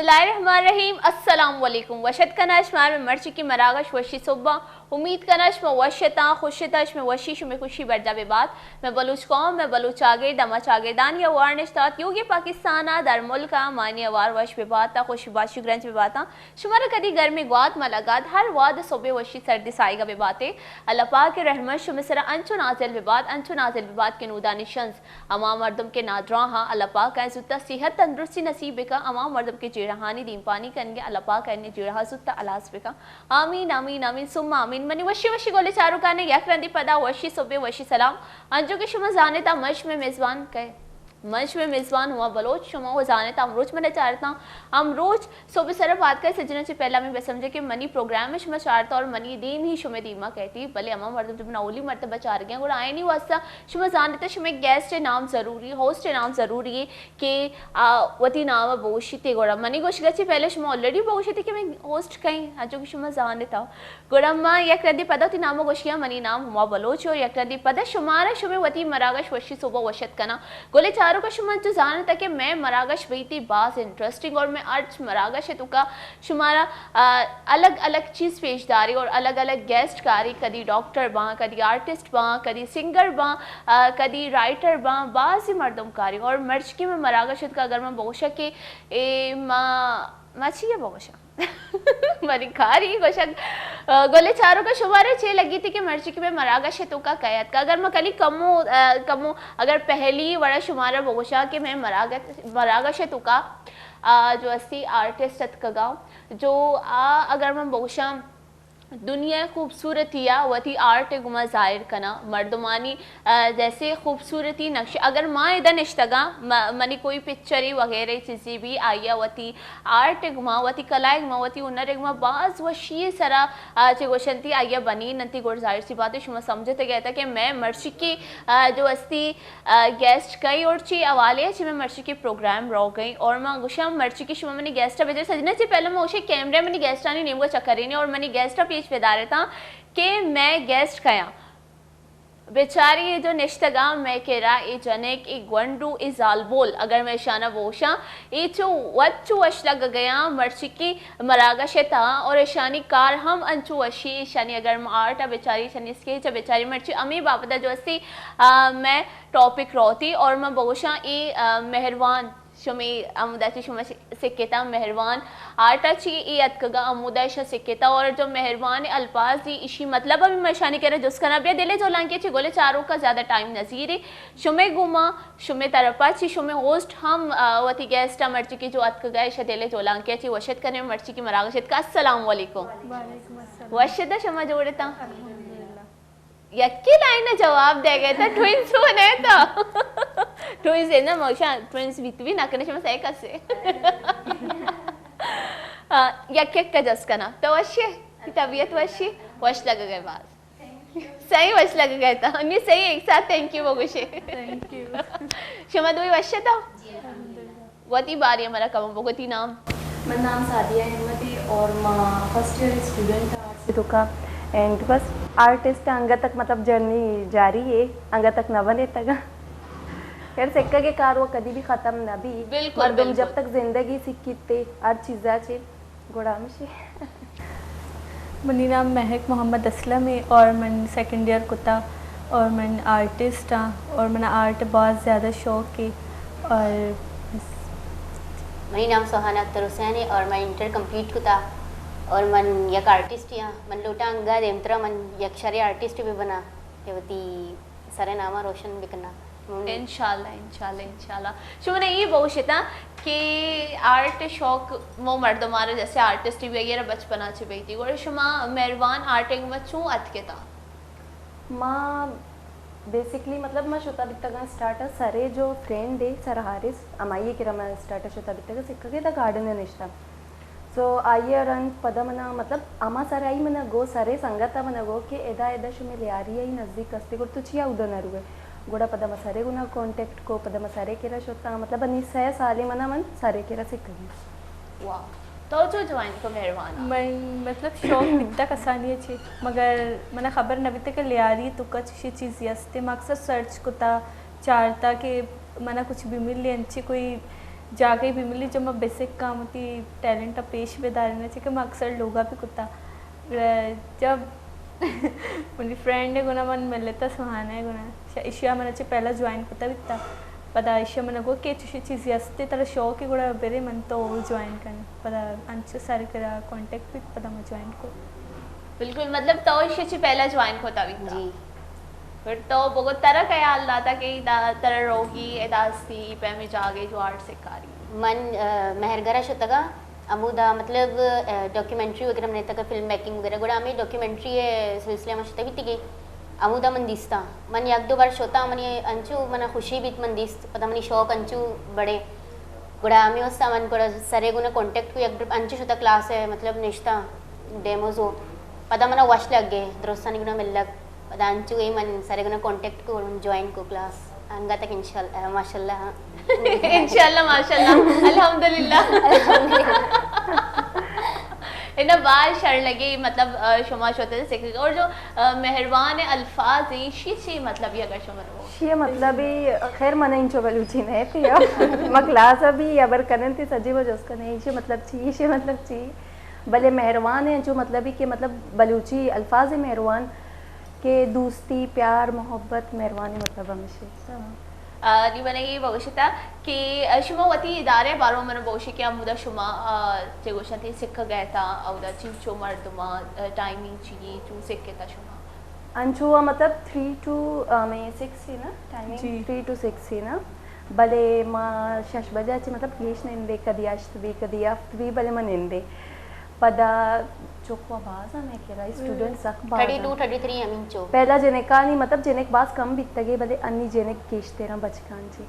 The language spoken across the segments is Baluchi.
بسم اللہ الرحمن الرحیم۔ السلام علیکم۔ وش اتک کناں شمارا مئے مرچیگیں مراگش وشی سہباں۔ امید کناں شما وش اتاں، خوش اتاں، شمئے وشی، شمئے خوشی برجا بہ بات۔ مئے بلوچ قوم، مئے بلوچ چاگرد، ہما چاگردانی ہوار نشتگ ات، یوگی پاکستان ءَ، در ملک ءَ، مانی ہوار وش بہ بات ءُ خوش باشی گرنج بہ بات آں۔ شمارا کدی گرمیں گوات مہ لگات، ہر وہد ءَ سہبیں وشی سردی ساہگ ءَ بہ بات ئے۔ اللہ پاک ءِ رحمت شمئے سرا انچو نازل بہ بات، انچو نازل بہ بات کہ نودانی شنز ہما مردم کہ نادراہ آں، اللہ پاک آیاں زوتاں صحت تندرستی نصیب بکن، ہما مردم کہ جیڑہانی دیمپانی کنگ ءَ، اللہ پاک آیانی جیڑہ زوتاں ہلاس بکن۔ آمین، آمین، آمین، ثم آمین۔ منی وشی وشی گلیں چاروکاں، یک رندے پدا وشی سہبے وشی سلام۔ انچو کہ شما زان اتاں، من شمئے میزبان کئے؟ من شمئے میزبان ہما بلوچ، شما وَ زان اتاں، امروچ من چار اتاں۔ امروچ سہب ءِ سر ءَ پاد کئیت، سجناں چہ پہلا ہمے بہ سمجھ ئے کہ منی پروگرام ءَ شما چار اتاں اور منی دیم ہی شمئے دیما کئیت، بلے ہما مردم جو من اولی مرتبہ چارگ ءَ آں، گڑا آیانی واسطہ شما زان اتاں، شمئے گیسٹ ءِ نام ضروری، ہوسٹ ءِ نام ضروری ایں کہ آ وتی نام ءَ بگوشیت۔ گڑا منی گوشگ ءَ چہ پہلا شما آلریڈی بگوشیت کہ مئے ہوسٹ کئے ایں، انچو کہ شما زان اتاں۔ گڑا ما یک رندے پدا وتی نام ءَ گوشگ ءَ آں، منی نام ہما بلوچ ایں اور یک رندے پدا شمارا شمئے وتی مراگش وشی سہب ءَ وش اتک کناں۔ گلیں چاروکاں، شما انچو زان اتاں کہ مئے مراگش بیت باز انٹرسٹنگ اور مئے ہرچ مراگش ءِ توکا شمارا، آ، الگ الگ چیز پیش داری اور الگ الگ گیسٹ کاری، کدی ڈاکٹر باں، کدی آرٹسٹ باں، کدی سنگر باں، آ، کدی رائٹر باں، بازیں مردم کاری۔ اور مرچیگیں مئے مراگش ءِ توکا اگر من بگوشاں کہ اے ما، ما چی ءَ بگوشاں؟ منی کاری گوشگ۔ آ، گلیں چاروکاں، شمارا چے لگیت کہ مرچیگیں مئے مراگش ءِ توکا کئے اتکگ؟ اگر ما کلی کمو، آ، کمو اگر پہلی وڑا شمارا بگوشاں کہ مئے مراگش، مراگش ءِ توکا، آ، جو استی آرٹسٹ اتکگ آں، جو آ اگر من بگوشاں دنیا ءِ خوبصورتی ءَ وتی آرٹ ءِ گوما ظاہر کناں، مردمانی، آ، جیسے خوبصورتی نقش، اگر ما ادا نشتگ آں، م-، منی کوئی پکچرے وغیرہ چیزے بی، آئی ءَ وتی آرٹ ءِ گوما، وتی کلا ءِ گوما، وتی ہنر ءِ گوما باز وشی ءِ سرا، آ، چہ گوشنتی آئی ءَ بنیننتی، گڑا ظاہر سی بات ہے، شما سمجھتگ ات کہ مئے مرچیگیں، آ، جو استی، آ، گیسٹ کئے اور چی حوالے ءَ چہ مئے مرچیگیں پروگرام روگ ءَ ایں۔ اور ما گوشاں مرچیگیں شما منی گیسٹ ءَ بجائے سجناں چہ پہلا ما گوشیں کیمرہ منی گیسٹانی نیمگ ءَ چکرینی اور منی گیسٹ ءَ پیش بدار اتاں کہ مئے گیسٹ کئے آں۔ بیچاری اے جو نشتگ آں مئے کرا، اے جنک، اے گونڈو، اے زالبول، اگر من اشانا بگوشاں، اے چو وت چو وش لگگ ءَ آں، مرچیگیں مراگش ءِ تہا اور اشانی کار ہم انچو وشی، اشانی اگر ما آرٹ ءَ بچاری، اشانی اسکیچ ءَ بچاری، مرچی ہمے بابت ءَ جو استی، آ، مئے ٹاپک روتی اور من بگوشاں اے، آ، مہروان، شمے ہمودا چہ شما ش-، سکتاں، مہروان آرٹ ءَ چی اے اتکگ ءَ ہمودا اشاں سکتاں اور جو مہروان ءِ الفاظ ایں، اشی مطلب ہم من اشانی کرا جست کناں۔ بیا دل ءِ جولانکی ءَ چہ گلیں چاروکاں زیادہ ٹائم نزیریں۔ شمے گوما، شمے طرفا چہ شمے ہوسٹ ہم، آ، وتی گیسٹ ءَ مرچی کہ جو اتکگ ءَ اشاں دل ءِ جولانکی ءَ چہ وش اتک کنیں، مرچی کہ مراگش اتکگ۔ السلام علیکم۔ وعلیکم السلام۔ وش اتاں، شما جوڑ اتاں؟ الحمدللہ۔ یکے لائن ءَ جواب دئیگ ءَ ات، ٹوئنز تو نہ ات؟ ٹوئنز اے نا، ما گوشاں ٹوئنز بیت بی نہ کنے، شما سئے کسے۔ آ، یک یک ءَ جست کناں۔ تو وش ئے؟ تئی طبیعت وش ئے؟ وش لگگ ءَ ئے باز۔ سہی وش لگگ ءَ ات۔ نی سہی ایک ساتھ تھینک یو بگوشے۔ Thank you. شما دوئیں وش اتاں؟ وتی بارے ءَ مارا کمو بگو، تئی نام؟ من نام سعدیہ احمد ہے اور ما فرسٹ ایئر اسٹوڈنٹ ہاں آرٹس ءِ توکا، اینڈ بس آرٹسٹ انگت تک مطلب جرنی جاری ہے، انگت تک نہ بنے تگا۔ خیر سکگ ءِ کار وہ کدی بھی ختم نہ بی، بالکل، مردم جب بالکل۔ تک زندگی سکیت ہر چیزا چے گڑا ہمیشی۔ منی نام مہک محمد اسلم ہے اور من سیکنڈ ایئر کتا اور من آرٹسٹ ہاں اور منا آرٹ بہت زیادہ شوق ہے اور بس۔ منی نام سہانا اختر حسین ہے اور من انٹر کمپلیٹ کتا اور من یک آرٹسٹ ہاں۔ من لوٹاں انگا دیمترا من یک شریں آرٹسٹ بھی بنا کہ وتی سر ناما روشن بکنا۔ انشاءاللہ، انشاءاللہ، انشاءاللہ۔ شما منا اے بگوشتاں کہ آرٹ شوق مو مردمارا جیسے آرٹسٹ بھی اگر بچپنا چہ بیتی، گڑا شما مہروان آرٹ ءِ گوما چوں اتکتا؟ ما بیسکلی مطلب ما شتا بیتگاں اسٹارٹ ءَ سرے جو فرینڈ ہے سر حارث، ہمائی ءِ کرا ما اسٹارٹ ءَ شتا بیتگاں سکگ ءَ، دا گارڈن ءَ نشتا۔ سو آئی ءَ رند پدا منا، مطلب، ہما سر آئی منا گو، سرے سنگت ءَ منا گو کہ ادا، ادا شمے لیاری ءِ نزدیک است، گڑا تو چیا اودا نہ روئے؟ گڑا پدا ما سرے گونا کانٹیکٹ کو، پدا ما سرے کرا شتاں، مطلب، انی سہ سالے منا من سرے کرا سکگی۔ واہ، تو چو جوائن کو مہروان؟ من، مطلب، شوق بیتا کسانی چی، مگر منا خبر نہ بیتا کہ لیاری تو کچھ چیزی است، ما اکثر سرچ کتا، چارتا کہ منا کچھ بھی ملے، انچی کوئی جاگہے بہ ملی، جب ما بہ سکاں وتی ٹیلنٹ ءَ پیش بہ داریناں، چہ کہ ما اکثر لوگا بہ کتا۔ ءُ جب منی فرینڈ ءِ گنا من ملتا، سہانا ءِ گنا، ش-، ایشی ءَ من چہ پہلا جوائن کتا بیتا۔ پدا ایشی ءَ من گو کہ چوشی چیزے ہستے ترا شوق ءِ، گڑا برے من تو جوائن کن۔ پدا انچو سر کرا کانٹیکٹ بیت، پدا ما جوائن کو۔ بالکل، مطلب تو ایشی چہ پہلا جوائن کتا بیتا؟ جی۔ پھر تو بگو ترا خیال داتا کہ دا ترا روگی ادا ہستی، پیمی جاگے جو آرٹ سکاری؟ من، آ، مہرگڑھ ءَ شتگا، ہمودا مطلب، آ، ڈاکیومنٹری وغیرہ من تک فلم میکنگ وغیرہ، گڑا ہمیں ڈاکیومنٹری ءِ سلسلہ ما شتگ بیتگیں، ہمودا من دیستا۔ من یک دو بار شتا، منی انچو منا خوشی بیت، من دیست، پدا منی شوق انچو بڑے۔ گڑا ہمیں واسطہ من گڑا سرے گنا کانٹیکٹ کو، یک ٹرپ انچو شتا کلاس ءَ مطلب نشتا ڈیموز و پدا منا وش لگے، درستانی گنا ملگ۔ پدا انچو اے من سرے گنا کانٹیکٹ کو، جوائن کو کلاس۔ انگا تک انشاءاللہ، ماشاءاللہ، ہاں۔ انشاءاللہ، ماشاءاللہ، الحمدللہ۔ انا باز شر لگے، مطلب، آ، شما شوتے سکھ اور جو، آ، مہروان الفاظ ہیں، شی چی مطلب یہ اگر شما رو؟ شی مطلب ہی، خیر من انچو بلوچی نہیں تھی، اب ما کلاس ابھی ابر کنن تھی سجی وہ جس کنے، شی مطلب چی، شی مطلب چی۔ بلے مہروان ہیں جو مطلب ہی کہ مطلب بلوچی الفاظ مہروان کہ دوستی، پیار، محبت، مہروانی مطلب ہمیشہ۔ آ، نی من یہ بگوشتا کہ شما وتی ادارے بارو من بگوشی کہ ہمودا شما، آ، چے گوشن تھی سکھ گئے تا، اودا چنچو مردما، آ، ٹائمنگ چی، چون سکھ تا شما؟ انچو مطلب تھری ٹو، آ، میں سکس ہی نا، ٹائمنگ جی۔ تھری ٹو سکس ہی نا، بلے ما شش بجہ چی مطلب گیش نندے، کدی ہشت بھی، کدی ہفت بھی، بلے ما نندے۔ پدا چک و باز ہمیں کرا، اسٹوڈنٹ سک باز تھرٹی ٹو، تھرٹی تھری ہمینچو۔ پہلا جنکانی، مطلب، جنک باز کم بیتگے، بلے انی جنک گیشتر ہیں بچکان چی۔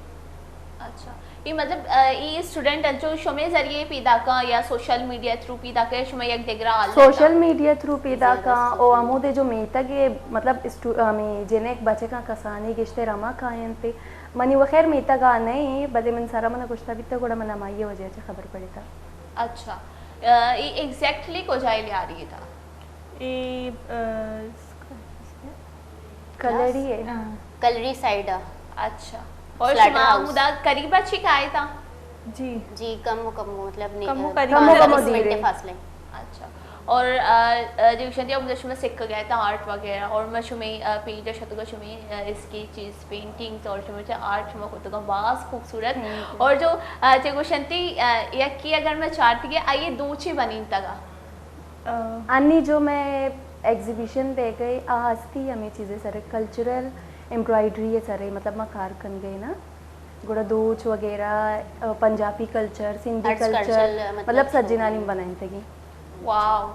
اچھا، یہ مطلب، آ، یہ اسٹوڈنٹ انچو شمے ذریعے پیدا کا یا سوشل میڈیا تھرو پیدا کا، شما یک دگرا حال سوشل میڈیا تھرو پیدا کا، او ہمودے جو میتگ ہے، مطلب، اسٹو-، ہمیں جنک بچکاں کسانی گیشتر ہما کائنتے۔ منی و خیر میتگا نہیں، بلے من سرا من گشتا بیتا، گڑا من ہمائی وجہ چی خبر پڑتا۔ اچھا، آ، اے ایگزیکٹلی کجا لیاری تھا؟ اے، آ، کلری ہے۔ ہاں۔ کلری سائیڈ ہے۔ اچھا۔ اور سلاٹر شما ہاؤس۔ ہمودا قریبا چی کائے تھا؟ جی۔ جی، کم و کم، مطلب، نے-، کم و آ، قریب۔ کم و پندرہ کم بیس منٹ دیرے۔ فاصلے۔ اچھا۔ اور، آ، آ، جو شنتی ہمودا شما سکھ گئے تھا آرٹ وغیرہ، اور میں شمی، آ، پیج شتگا شمی، آ، اسکیچز، پینٹنگز اور شما چا آرٹ شما کتگا باز خوبصورت۔ Thank you. اور جو، آ، چے گوشنتی، آ، یکی اگر میں چارتی گے، آئیے دوچی بنینتگا۔ آ، انی جو میں ایگزیبیشن دے گئے، آ ہستی ہمیں چیزیں سرے، کلچرل ایمبرائڈری سرے، مطلب، ما کار کن گئے نا۔ گڑا دوچ وغیرہ، آ، پنجابی کلچر، سندھی آرٹس کلچر، کلچر، مطلب، مطلب، سجنانی بنائیں تگی۔ واو۔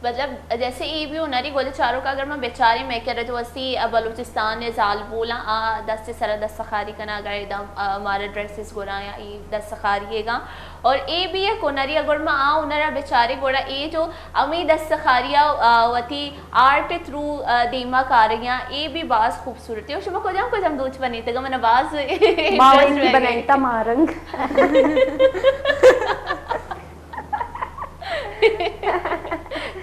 مطلب، جیسے اے بھی ہنری گل چاروکا اگر میں بیچارے میں کرے تو وسی، آ، بلوچستان نے زال بولا، آ، دست سرا دستخاری کنا گئے دم، آ، ہمارا ڈریسز گرا یا ای دستخاری گا۔ اور اے بھی ایک ہنری، اگر ما آ ہنرا بیچارے گڑا اے جو ہمیں دستخاریا، آ، وتی آرٹ تھرو، آ، دیما کارگیاں، اے بھی باز خوبصورت ہے۔ اور شما کجام کجام دوچ بنیتگا؟ من باز ما انٹرسٹ وہی بنائیتا مارنگ۔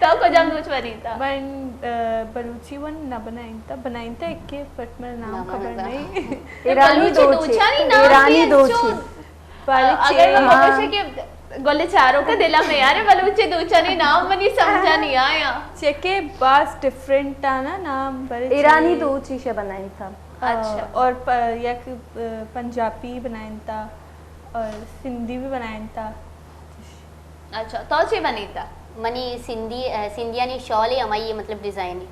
تو کجام دوچ بنیتا؟ من، آ، بلوچی ون نہ بنائیتا، بنائیتا ایک کے، بٹ میرا نام نام خبر نہیں۔ ایرانی بلوچی دوچی، دوچانی نام ایرانی بھی دوچی۔ انچو بلوچی، اگر میں ہاں۔ بگوشے کہ گل چاروکا دلا میں یار، بلوچی دوچانی نام منی سمجھا نہیں آیا۔ چکے باز ڈفرنٹ آ نا نام، بلے ایرانی چے دوچی شے بنائیں تھا۔ اچھا۔ اور پ-، یک، آ، پنجابی بنائیں تھا اور سندھی بھی بنائیں تھا۔ اچھا، تو چے بنیتا؟ منی سندھی، آ، سندھیانی شال ہے، ہمائی یہ مطلب ڈیزائن ہے۔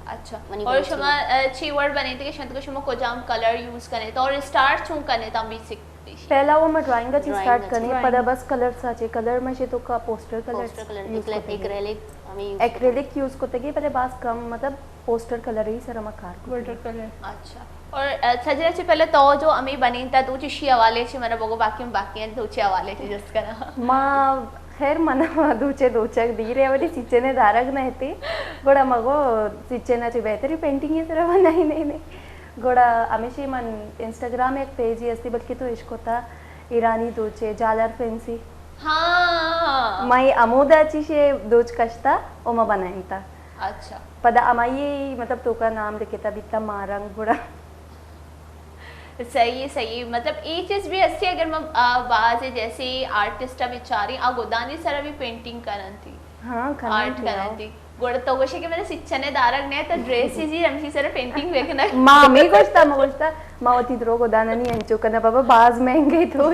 اچھا۔ منی اور بلوچی شما، آ، چی وڑ بنیتے کہ شنت کو شما کجام کلر یوز کنے تا اور اسٹارٹ چون کنے تا بیسک؟ پہلا وہ میں ڈرائنگ اچ ڈرائنگ اسٹارٹ اچ۔ کنے، ڈرائنگ۔ پدا بس کلر ساچے، کلر میں شے تو کا poster colour poster colour, use equal-, کرتے۔ ایکریلک، ہمیں یوز کرتے۔ ایکریلک یوز کرتے گے، پہلے باز کم، مطلب، پوسٹر کلر ہی سر ہما کار کرتے۔ Water colour. اچھا۔ اور، آ، سجنا چی پہلے تو جو ہمیں بنینتا تو چشی حوالے چی منا بگو، باقی ہم باقی ہیں تو چی حوالے چی جست کرا۔ ما خیر منا دوچے دوچک دیرے اولی سچنے دارگ نہ تے۔ گڑا مگو سچنا چی بہتری پینٹنگ ہے سر بنائی نہیں نہیں۔ گڑا ہمیشی من انسٹاگرام ایک پیج ہی استی، بلکہ تو عشق ہوتا ایرانی دوچے، جالار فینسی۔ ہاں۔ مائی امودا چی شے دوچ کشتا، او ما بنائنتا۔ اچھا۔ پدا امائی مطلب تو کا نام لکھتا بیتا مارنگ گڑا۔ صحیح ہے، صحیح ہے۔ مطلب، اے چیز بھی ہستی، اگر ما، آ، باز جیسے آرٹسٹ بچاریں، آ گدانی سرا بھی پینٹنگ کرنتی۔ ہاں، کرنتی، آرٹ کرنتی۔ گڑا تو گوشے کہ من سچنے دارگ نہ، تو ڈریس ہی جی ہمشی سرا پینٹنگ بکنگ۔ ما ہمیں گوشتا، ما گوشتا، ما وتی درو گدانانی انچو کنا بابا، باز مہنگے تو۔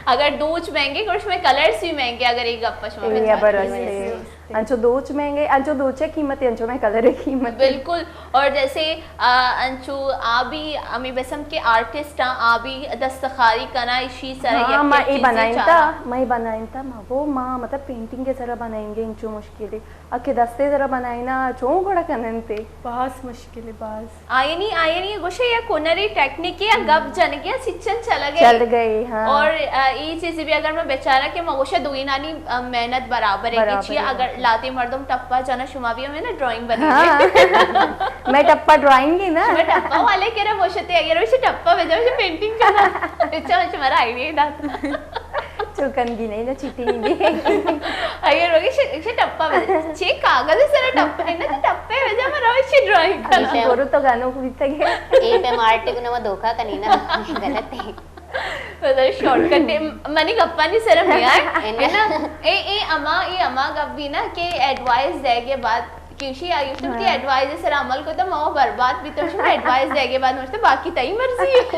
اگر دوچ مہنگے، گڑا شمئے کلرز بھی مہنگے، اگر ایک گپا شما اے بچارے۔ انچو دوچ مہنگے، انچو دوچے قیمت، انچو میں کلر قیمت۔ بالکل۔ اور جیسے، آ، انچو آ بھی ہمیں بسم کے آرٹسٹ آں، آ بھی دستخاری کنا، اشی سرا ہاں، یک ما یک اے چیزے بنائنتا، چارا۔ ما اے بنائنتا، ما وہ ما مطلب پینٹنگ کے سرا بنائیں گے، انچو مشکل ہے۔ اکہ دستے سرا بنائینا، چون گڑا کننتے؟ باز مشکل ہے، باز۔ آئینی، آئینی گوشے یک ہنری ٹیکنیکے یا گپ جنگے یا سچن چلگ ء۔ چلگ ء، ہاں۔ اور، آ، اے چیز بھی اگر میں بیچارہ کہ ما گوشے دوئینانی، آ، محنت برابر ہے کہ برابر چی ہے۔ اگر لاتے مردم ٹپا جانا شما بھی ہمیں نا ڈرائنگ بنے۔ ہاں۔ میں ٹپا ڈرائنگ ہی نا۔ میں ٹپا والے کرا گوشتے اگر اسے ٹپا بجا اسے پینٹنگ کرنا۔ اچھا، شمارا آئیڈیا ہی داتا۔ چوکن بھی نہیں نا، چیٹنگ بھی۔ اگر وگی شے، شے ٹپا بجا۔ چے کاغذ سرا ٹپا ہے نا، تو ٹپے بجا میں روشی ڈرائنگ کرنا۔ گورو تو گانوں کو بیتا گیا۔ اے پہ مارٹے کو نہ وہ دھوکا کنی نا، غلط ہے۔ مطلب شارٹ کٹ ہے، منی گپانی سرا میار۔ ہے نا؟ اے، اے اما، اے اما گپ بھی نا کہ ایڈوائس دے گے بعد کیشی آ گوشت، وتی ایڈوائز سرا عمل کتا، ما برباد بیتم، شما ایڈوائز دیگے بعد مشتا باقی تئی مرضی۔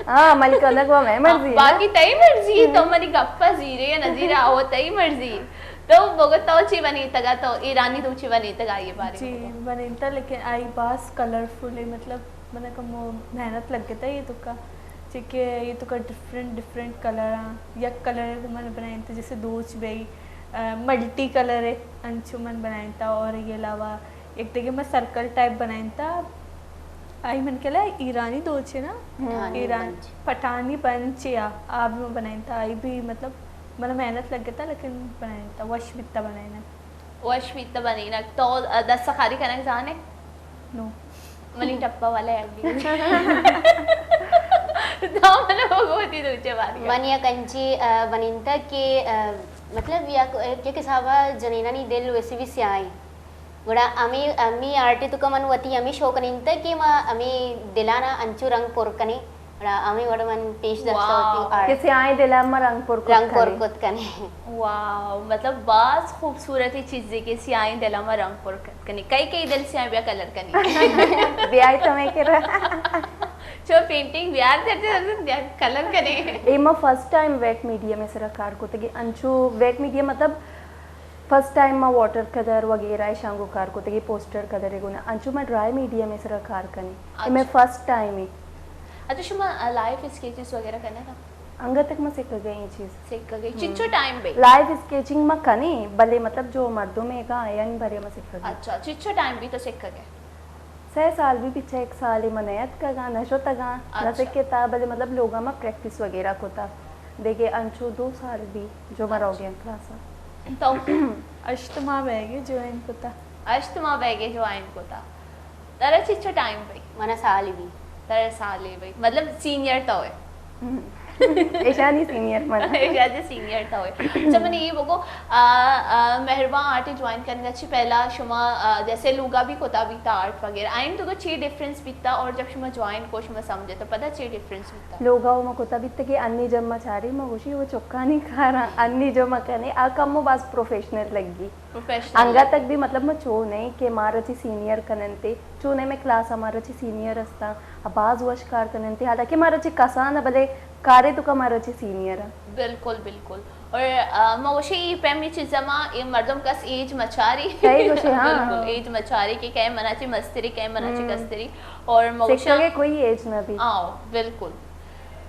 ہاں، عمل کنگ و میں مرضی ہے۔ باقی تئی مرضی، تو منی گپا زیرے یا نزیرے، آو تئی مرضی۔ تو بگو تو چی بنیتگا، تو ایرانی تو چی بنیتگا، یہ بارے جی، بنیتا، لیکن آئی باز کلرفل ہے، مطلب، من کم محنت لگتا یہ تو کا۔ چکہ یہ تو کا ڈفرنٹ ڈفرنٹ کلر ہیں۔ یک کلر ہے من بنائیں تو جیسے دوچ بھئی، آ، ملٹی کلر ہے، انچو من بنائیں تا۔ اور یہ علاوہ ایک دگہ من سرکل ٹائپ بنائیں تا، آئی من کلا ایرانی دوچ ہے نا؟ ہاں، ایران بنچ۔ پٹھانی بنچ یا، آ بھی من بنائیں تا، آئی بھی مطلب من محنت لگ گتا لیکن بنائیں تا، وش بیتا بنائیں۔ وش بیتا بنائیں۔ تو، آ، دست خالی کنگ زانے؟ نو۔ منی ٹپا والا یک بھی۔ تو من بگو وتی دوچے باری۔ من یک انچی، آ، بنینتا کہ، آ، مطلب یک، یک حسابا جنینانی دل ویسے بھی سیاہیں۔ گڑا ہمیں، ہمیں آرٹے تو کا من وتی ہمیں شوق نینتا کہ ما ہمیں دلانا انچو رنگ پر کنے۔ گڑا ہمیں وڑ من پیش داشتا وتی آرٹ۔ کہ سیاہیں دلا ما رنگ پر کت رنگ پر کنے۔ کت کنے۔ واو، مطلب باز خوبصورتی چیزے کہ سیاہیں دلا ما رنگ پر کت کنے۔ کئی کئی دل سیاہیں بیا کلر کنے۔ بیائی تو میں کرا۔ چو پینٹنگ بیار تے تے کلر کنے۔ اے ما فرسٹ ٹائم ویک میڈیم سرا کار کتگی، انچو ویک میڈیم مطلب فرسٹ ٹائم ما واٹر کلر وغیرہ شانگو کار کتگی، پوسٹر کلر گونا، انچو ما ڈرائی میڈیم سرا کار کنے۔ اے میں اچھا۔ فرسٹ ٹائم ہے۔ اچھا، شما، آ، لائف اسکیچز وغیرہ کنے تا؟ انگت تک ما سکھ گئے یہ چیز۔ سکھ گئے۔ ہم۔ چچو ٹائم بے؟ لائف اسکیچنگ ما کنے، بلے مطلب جو مردم ہے گا، یعنی بھرے ما سکھ گئے۔ اچھا، چچو ٹائم بے تو سکھ گئے؟ سہ سال بھی پیچھے، ایک سال ہی من نیت کگا، نہ شتگا، نہ اچھا۔ سکتا، بلے مطلب لوگا ما پریکٹس وغیرہ کتا۔ دیگے انچو دو سال بھی جو ما اچھا۔ روگے کلاس۔ تو؟ اشت ماہ بیگے جوائن کتا۔ اشت ماہ بیگے جوائن کتا۔ ترا چچو ٹائم بی؟ منا سال بی۔ ترا سال بی۔ مطلب سینئر تو ہے۔ ہم۔ ایشانی سینئر من۔ ایشانی سینئر تو ہے۔ اچھا، من یہ بگو، آ، آ، مہربان آرٹ جوائن کرنے چی پہلا شما، آ، جیسے لوگا بھی کتا بیتا آرٹ وغیرہ، آئین تو چی ڈفرنس بیتا اور جب شما جوائن کو شما سمجھے تو پتہ چی ڈفرنس بیتا؟ لوگا ما کتا بیتا کہ انی جب ما چاری ما گوشی وہ چکانی کارا، انی جو ما کنے آ کم و باز پروفیشنل لگی۔ پروفیشنل انگا لگی۔ تک بھی مطلب ما چو نہیں کہ مارا چی سینئر کننتے، چو نہیں میں کلاس ہمارا چی سینئر استا، باز وش کار کننتے، حالانکہ مارا چی کسان بلے کارے تو کا مارا چی سینئر۔ بالکل، بالکل۔ اور، آ، ما گوشے ای پیمی چیزا ما ای مردم کس ایج مچاری۔ صحیح گوشے، ہاں۔ بالکل، ایج مچاری کہ کئے منا چی مستری، کئے منا چی ہم۔ کستری۔ اور ما گوشے سکھا کے کوئی ایج نہ بھی۔ آؤ، بالکل۔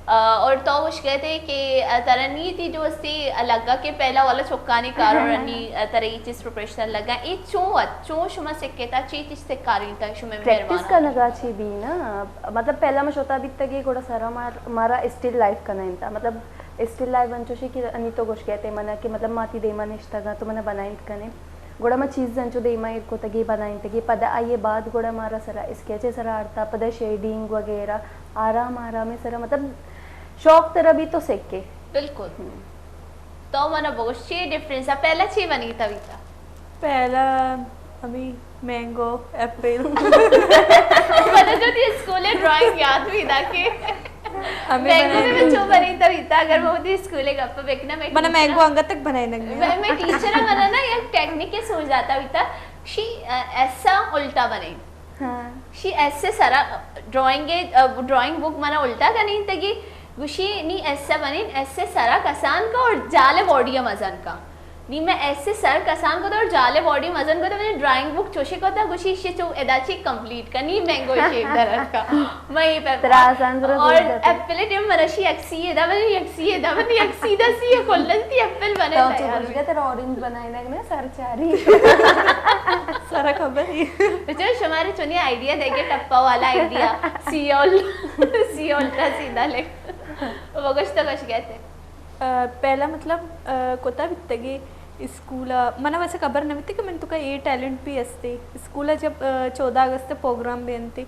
آ، اور تو گوشگئے تھے کہ، آ، ترا نی تی جو استی لگا کہ پہلا والا چکانی کار اور انی، آ، ترا یہ چیز پروفیشنل لگا۔ اے چون وت، چون شما سکھتا، چی چیز سکھارینتا شما مہربان پریکٹس کرنگا چی بھی نا۔ مطلب پہلا ما شوتا بیتا کہ گوڑا سرا مار-، مارا اسٹل لائف کنائینتا۔ مطلب اسٹل لائف انچوشی کہ انی تو گوشگئے تھے منا کہ مطلب ما تی دیما نشتگا تو منا بنائینت کنے۔ گڑا ما چیز انچو دیما ایر کتگی بنائینتگی، پدا آئیے بعد گڑا مارا سرا اسکیچ سرا آرتا، پدا شیڈنگ وغیرہ آرام آرام سرا، مطلب شوق ترا بھی تو سکے۔ بالکل۔ ہم۔ تو منا بگوش چی ڈفرنس ہے، پہلا چی بنی تا بیتا؟ پہلا ہمیں مینگو، ایپل۔ مطلب جو اسکول ءِ ڈرائنگ یاد بیتا کہ ہمیں مینگو بنائے میں دے۔ چو بنائینتا بیتا، اگر میں وتی اسکول ءِ گپ بکناں، میں منا ٹیچر مینگو انگت تک بنائے نہ گیا۔ میں، میں ٹیچر منا نا یک ٹیکنیک سوج داتا بیتا، شی، ا، ایسا الٹا بنائیں۔ ہاں۔ شی ایسے سرا ڈرائنگ، ا، ڈرائنگ بک منا الٹا کنیں تگی، گوشی نی ایسا بنیں، ایسے سرا کسان کا اور جالے باڈی مزن کا۔ نی میں ایسے سر کسان کو اور جالے باڈی مزن کو، تو میں ڈرائنگ بک چوشے کو تا، گوشی شی چو ادا چی کمپلیٹ کنی، مینگو شیپ درد کا۔ میں یہ پہ ترا آسان ضرورت اور ہوتا تھا۔ ایپل ٹیم مرشی یک سی ادا بنی، یک سی ادا بنی، یک سیدھا سی ہے، کلن تی ایپل بنے تو چو تیار کچھ ہوئی۔ گیا تیرا اورنج بنائے نا، نا سر چاری۔ سارا خبر ہی۔ بچے شمارے چونی آئیڈیا دے کے ٹپا والا آئیڈیا، سی اول، سی الٹا سیدھا لے۔ وہ کچھ تو کچھ کہتے۔ ا، پہلا مطلب، ا، کتا بیتگے اسکول ءَ، منا ویسے خبر نہ بیتی کہ من توکا اے ٹیلنٹ بھی استے۔ اسکول ءَ جب، ا، چودہ اگست پروگرام بینتے،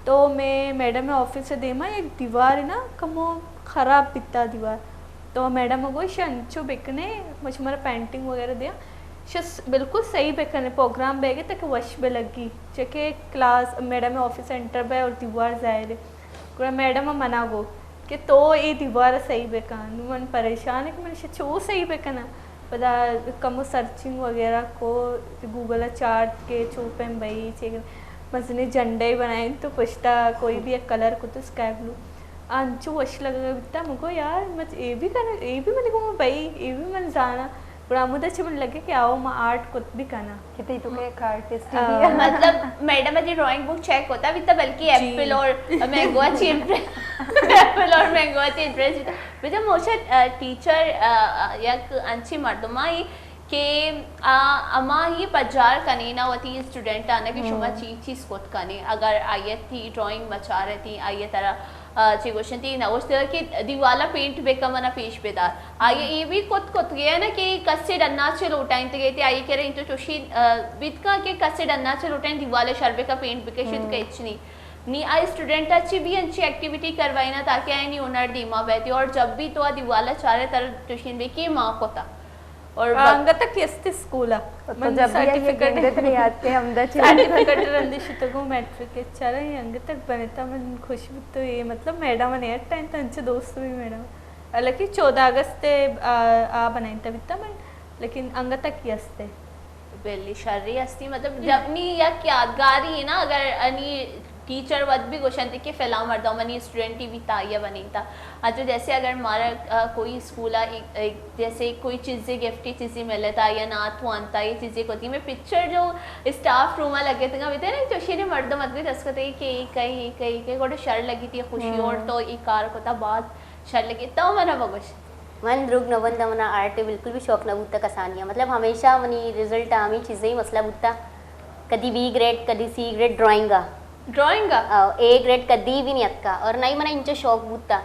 تو میں میڈم آفس دیما یک دیوار نا کمو خراب بیتا دیوار۔ تو میڈم گوش انچو بکنے، مچ مارا پینٹنگ وغیرہ دیا۔ شس بالکل صحیح بکنے، پروگرام بیگے تک وش بلگی۔ چکے کلاس میڈم آفس انٹر بے اور دیوار ظاہر ہے۔ گڑا میڈم ءَ منا گو کہ تو اے دیوار ءَ صحیح بکن۔ نوں من پریشان کہ من ایشی چو صحیح بکناں۔ پدا کمو سرچنگ وغیرہ کو، گوگل ءَ چارت کہ چو پیم بئی، چے مزنیں جھنڈے بنائیں تو پشتا کوئی بھی ایک کلر کو تو اسکائی بلو۔ انچو وش لگا بیتا، من گو یار، من اے بھی کن، اے بھی منی گوما بئی، اے بھی من زاناں۔ گڑا ہمودا چہ من لگے کہ آؤ ما آرٹ کت بھی کناں۔ کہ تئی تو کہ ایک آرٹسٹ ہی آ۔ ہے۔ مطلب، میڈم ءَ تئی ڈرائنگ بک چیک کتا بیتا، بلکہ جی۔ ایپل اور مینگو چی امپریس، ایپل اور مینگو چی امپریس بیتا۔ بیتا موشا، آ، ٹیچر، آ، آ، یک انچی مردمائی کہ آ، ہما ہی پجار کنے نا وتی اسٹوڈنٹ آنا کہ شما ہم۔ چی چیز کت کنے۔ اگر آئی ءَ تئی ڈرائنگ مچارتی، آئی ءَ ترا آ، چے گوشنتی نہ گوشتگ کہ دیوالا پینٹ بکن منا پیش بدار۔ آئی ءَ اے بھی کت کت گیا نا کہ کسے ڈنا چہ لوٹائینتگ ئے، آئی ءَ کرا انچو چوشی، آ، بیت کن کہ کسے ڈنا چہ لوٹائیں دیوال ءَ شر بکن پینٹ بکشیت کہ ہچ نی۔ نی آ اسٹوڈنٹ ءَ چہ بھی انچی ایکٹیویٹی کروائینا تاکہ آئی نی ہنر دیما بیتی اور جب بھی تو آ دیوال ءَ چارے تر چوشین بے کہ ما کتا۔ اور آ، بس۔ انگت تک است اسکول ءَ۔ تو من جب بھی آئی سرٹیفکیٹ گندت نہیں آتے، ہم دا چیز۔ سرٹیفکیٹ رندی شتگو میٹرک ءَ چارا، یہ انگت تک بنتا، من خوش بیتو، یہ مطلب میڈم نے اٹائیں تو انچے دوست بھی میڈم۔ حالانکہ چودہ اگست ءَ، آ، آ بنائیں تا بیتا من، لیکن انگت تک یہ استے۔ بلی شری ہستی، مطلب جب نی یک یادگاری ہے نا، اگر انی ٹیچر وت بھی گوشنت کہ فلاں مردم منی اسٹوڈنٹ ہی بیتا، آئی ءَ بنینتا۔ انچو جیسے اگر مارا، آ، کوئی اسکول ءَ ایک، ایک جیسے کوئی چیزے گفٹی چیزے ملتا یا نعت وانتا، یہ چیزے کوتی میں پکچر جو اسٹاف روم ءَ لگے تھے بیتے نا، چوشی نے مردم اتکے دست کتے کہ اے کئی، اے کئی، اے کئی، گوڑا شر لگی تھی خوشی ہم۔ اور تو اے کار کوتا بعد شر لگی، تو منا بگوش۔ من دروگ نہ بنداں، منا آرٹ ءِ بالکل بھی شوق نہ بوتا کسانی ءَ۔ مطلب ہمیشہ منی رزلٹ ءَ ہمے چیزے مسئلہ بوتا۔ کدی بی گریڈ، کدی سی گریڈ ڈرائنگ ءَ۔ ڈرائنگ ءَ؟ آ، اے گریڈ کدی بھی نہیں اتکا اور نہ ہی منا انچو شوق بوتا۔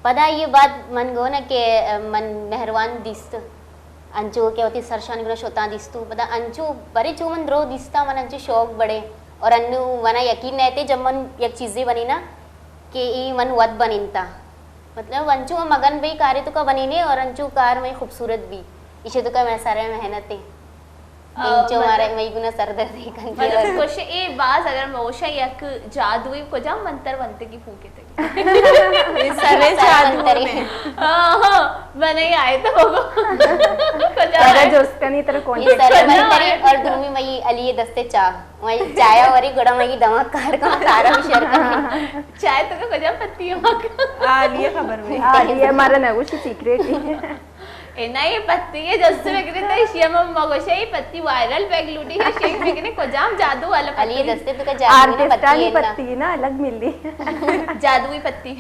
پدا یہ بات من گو نا کہ من مہروان دیست، انچو کہ وتی سرشانی گنا شتاں دیستو۔ پدا انچو برے چو من درو دیستا، من انچو شوق بڑے اور انو منا یقین نہ تے جب من یک چیزے بنینا کہ ای من وت بنینتا۔ مطلب انچو مگن بئی کارے تو کا بنینے اور انچو کار مئی خوبصورت بھی۔ ایشے تو کا میں سارے محنت ہے۔ آ، انچو مطلب مارے مئی گنا سر درد ہے کنجے مطلب اور کچھ اے باز اگر موشا یک جادوئی کجا منتر بنتے کی پھونکے تگی۔ یہ سارے جادو نے۔ ہاں، ہاں، بنے آئے تو کجا ترا آئے؟ جوست کنی ترا کون یہ سارے منتر اور دومی مئی علی دستے چاہ۔ وہی چایا وری گڑا وہی دماغ کار کا سارا بھی شر کر۔ چائے تو کا کجا پتی ہو؟ آ، لیے خبر ہوئی۔ آ، لیے ہمارا نہ وہ سیکریٹ ہے۔ اے نہ یہ پتی ہے جس سے بکری تو اسی ہم مگوشے یہ پتی وائرل بیگ لوٹی ہے شیک بکنے کجام جادو والا پتی۔ علی دستے تو کا جادو نا پتی ہے نا۔ پتی نا الگ ملی۔ جادوئی پتی۔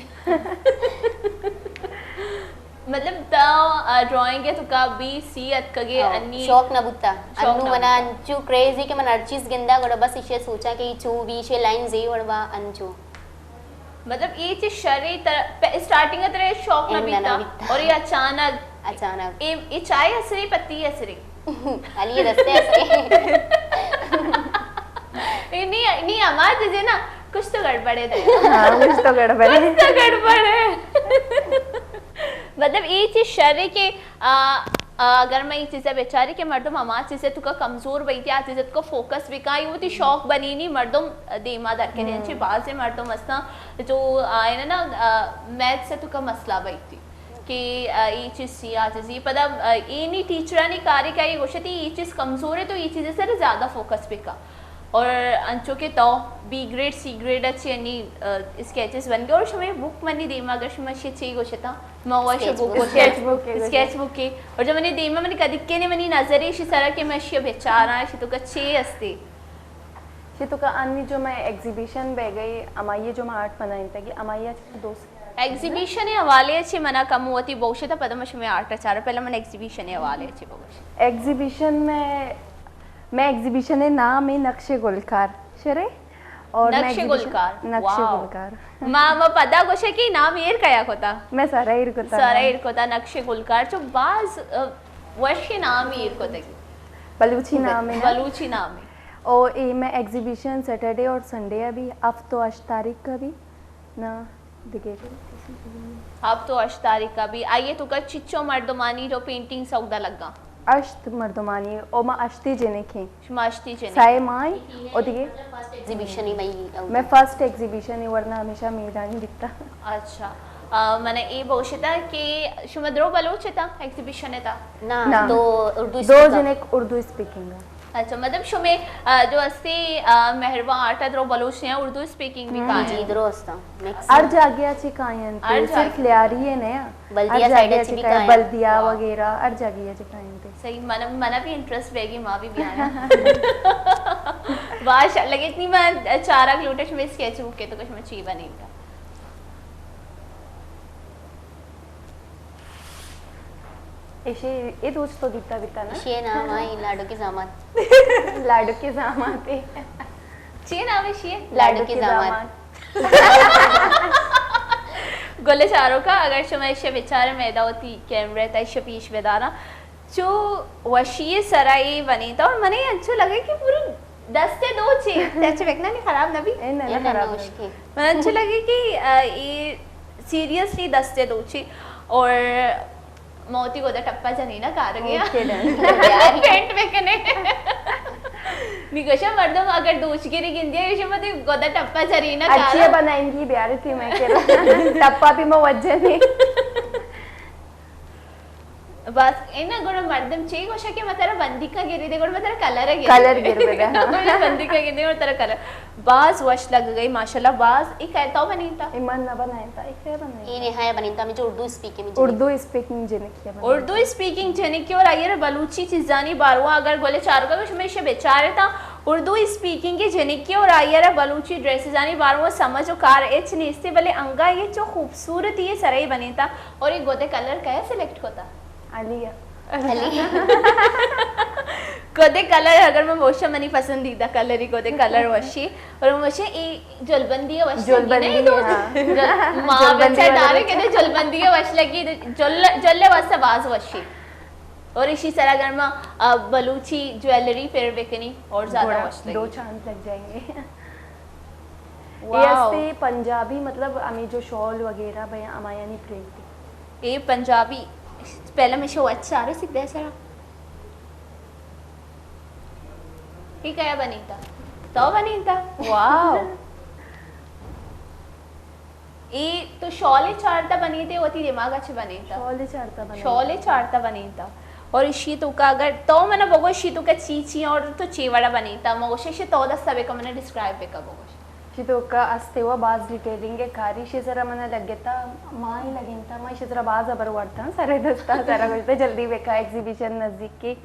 مطلب، تا، آ، ڈرائنگ ءَ تو کا بی سی اتکگے ہاں، انی؟ شوق نہ بوتا۔ شوق انو نہ منا بوتا۔ انچو کریز ہے کہ من ہر چیز گندا گڑا بس ایشے سوچا کہ ای چو بی ایشے لائن زی وڑوا انچو۔ مطلب، ای چیز شری تر، پہ، اسٹارٹنگ ءَ ترے شوق نہ بیتا۔ نہ بیتا۔ اور یہ اچانک۔ اچانک۔ اے، اے چائے اسرے پتی اسرے۔ علی دستے اسرے۔ اے نی، نی ہما چیزے نا، کچھ تو گڑبڑ ہے۔ ہاں، کچھ تو گڑبڑ ہے۔ کچھ تو گڑبڑ ہے۔ مطلب، اے چیز شر ہے کہ، آ، آ، اگر ما اے چیزا بچاری کہ مردم ہما چیزے توکا کمزور بیتی، آ چیزے توکا فوکس بکا، اے وتی شوق بنینی، مردم دیما در کنی۔ انچے بازیں مردم ہستاں جو آئین نا، آ، میتھس توکا مسئلہ بیتی کہ، آ، اے چیز چی، آ چیز چی۔ پدا، آ، اینی ٹیچرانی کارے کہ اے گوشتی اے چیز کمزور ہے تو اے چیزے سر زیادہ فوکس بکا۔ اور انچو کہ تو بی گریڈ، سی گریڈ اچھی انی، آ، اسکیچز بن گئے اور شمے بک منی دیما اگر شما شی چی گوشتا، ما وش اسکیچ بک بک۔ گوشتا۔ اسکیچ بک کے گوشتا۔ اسکیچ بک کے۔ اور جو منی دیما منی کدی کے نے منی نظر ایشی سرا کہ میں شی بچاراں، شی توکا چی استی؟ شی توکا انی جو میں ایگزیبیشن بہ گئی، ہمائی جو میں آرٹ بنائیں تگی، ہمائی دوست۔ ایگزیبیشن حوالے چی منا کم وتی بوشتا، پدا میں شمے آرٹ چارا، پہلا من ایگزیبیشن حوالے چی بوش۔ ایگزیبیشن میں، میں ایگزیبیشن نام ہے نقش گلکار، شرے؟ اور میں نقش ایگزیبیشن گلکار۔ نقش واو۔ گلکار۔ ما، ما پدا گوشے کہ نام ایر کیا کتا؟ میں سارا ایر کتا۔ سارا ایر کتا، نقش گلکار۔ چو باز، آ، وش نام ایر کتا۔ بلوچی نام ہے نا؟ بلوچی نام ہے۔ او اے میں ایگزیبیشن سیٹرڈے اور سنڈے ابھی، ہفت و ہشت تاریخ کا بھی نا دگہ۔ ہفت و ہشت تاریخ کا بھی۔ آئیے توکا چچو مردمانی جو پینٹنگ سودا لگا؟ ہشت مردمانی، او ما ہشتی جنکیں۔ شما ہشتی جنک؟ سائے مائیں، او دیگہ؟ ایگزیبیشن ہی میں، میں فرسٹ ایگزیبیشن ہی، ورنہ ہمیشہ میرانی بیتا۔ اچھا۔ آ، من اے بوشتا کہ شما درو بلوچ تا ایگزیبیشن تا؟ نہ، نہ۔ دو اردو دو اسپیکر۔ جنک اردو اسپیکنگ۔ اچھا، مطلب شمے، آ، جو استی، آ، مہربان آرٹ درو بلوچ نے اردو اسپیکنگ بھی ہم۔ کائیں؟ جی، درست۔ ہر جاگہ چی کائیں، ہر صرف جاگہ۔ لیاری ہے نیا۔ بلدیہ ہر سائیڈ جاگہ چی چی بھی کائیں۔ کائیں۔ بلدیہ واہ۔ وغیرہ ہر جاگہ چی کائیں تے۔ صحیح، من، من بھی انٹرسٹ بیگی، ما بھی بیانا۔ باش لگے اتنی میں چارا کلوٹش میں اسکیچ بک کے تو کچھ میں چی بنی تھا۔ ایشی اے دوچ تو دیتا بیتا نا؟ ایشی نام آئی لاڈو کی زامات۔ لاڈو کی زامات ہے۔ چی نام ایشی؟ لاڈو کی زامات۔ گل چاروکا، اگر شما ایشی بچار میدا ہوتی کیمرہ تا ایشی پیش بدارا۔ چو وشی سرا اے بنیتا اور منے انچو لگے کہ پورا دستے دوچے۔ تے اچھے بکنا نہیں خراب نبی؟ اے نہ، اے نہ، نہ، خراب نہ۔ من انچو لگے کہ، آ، اے سیریسلی دستے دوچے اور موتی گودا ٹپا جنینا کارگے۔ Okay, done. پینٹ بکنے۔ نی گوشا مردم اگر دوچ گری گندیا، گوشا متی گودا ٹپا جنینا کارا۔ اچھی بنائیں گی، بیاری تھی میں کہ ٹپا بھی میں وجہ نہیں۔ بس اینا گڑا مردم چے گوشا کہ مترا بندیکا گری دے، گڑا مترا کلر گری کلر دے۔ گر بدے، ہاں۔ گڑا بندیکا گری دے، مترا کلر۔ باز وش لگ گئی، ماشاءاللہ، باز۔ اے کہتا بنینتا؟ اے من نہ بنائینتا، اے کہہ بنائینتا؟ اے نہایا بنینتا، مجھے اردو اسپیکنگ، مجھے اردو اسپیکنگ جنکیا بنائینتا۔ اردو اسپیکنگ جنکی اور آئیے بلوچی چیزانی باروا اگر گلے چارگا گوش میں اسے بیچارتا، اردو اسپیکنگ جنکی اور آئیے بلوچی ڈریسزانی باروا سمجھ و کار اچ نیستے، بلے انگا یہ چو خوبصورتی سرے بنینتا۔ اور یہ گودے کلر کہے سلیکٹ کوتا؟ علی۔ علی۔ گودے کلر اگر میں بوشا منی پسندیدہ کلر ہی گودے کلر وشی۔ اور مجھے اے جلبندی وش لگی جلبندی، نہیں تو ہاں۔ جل-، ماں جلبندی بچہ والا ڈارے بچہ۔ کہتے جلبندی وش لگی، جل-، جلے واسطے باز وشی۔ اور اسی طرح اگر میں، آ، بلوچی جویلری پیر بکنی اور زیادہ گوڑا وش لگی۔ دو چاند لگ جائیں گے۔ واو۔ یہ استے پنجابی، مطلب، ہمیں جو شال وغیرہ بھیا ہمایانی پرنٹ۔ اے پنجابی، پہلے میں شو اچھا رہے سیدھے سرا۔ یہ کیا بنیتا؟ تو بنیتا؟ واو۔ اے تو شالے چارتا بنیتے، وتی دماغ اچ بنیتا۔ شالے چارتا بنیتا۔ شالے چارتا بنیتا۔ اور اشی توکا اگر تو منا بگو اشی توکا چی چی اور تو چی وڑا بنیتا، مگوش اشی تو دستا بکا منا ڈسکرائب بکا بگوش۔ اشی توکا استے و باز ڈیٹیلنگ کاری، اشی سرا منا لگتا، ماہی لگنتا، ما اشی سرا باز ابر ورتا، سرے دستا، سرا گوشتا جلدی بکا، ایگزیبیشن نزدیک کی۔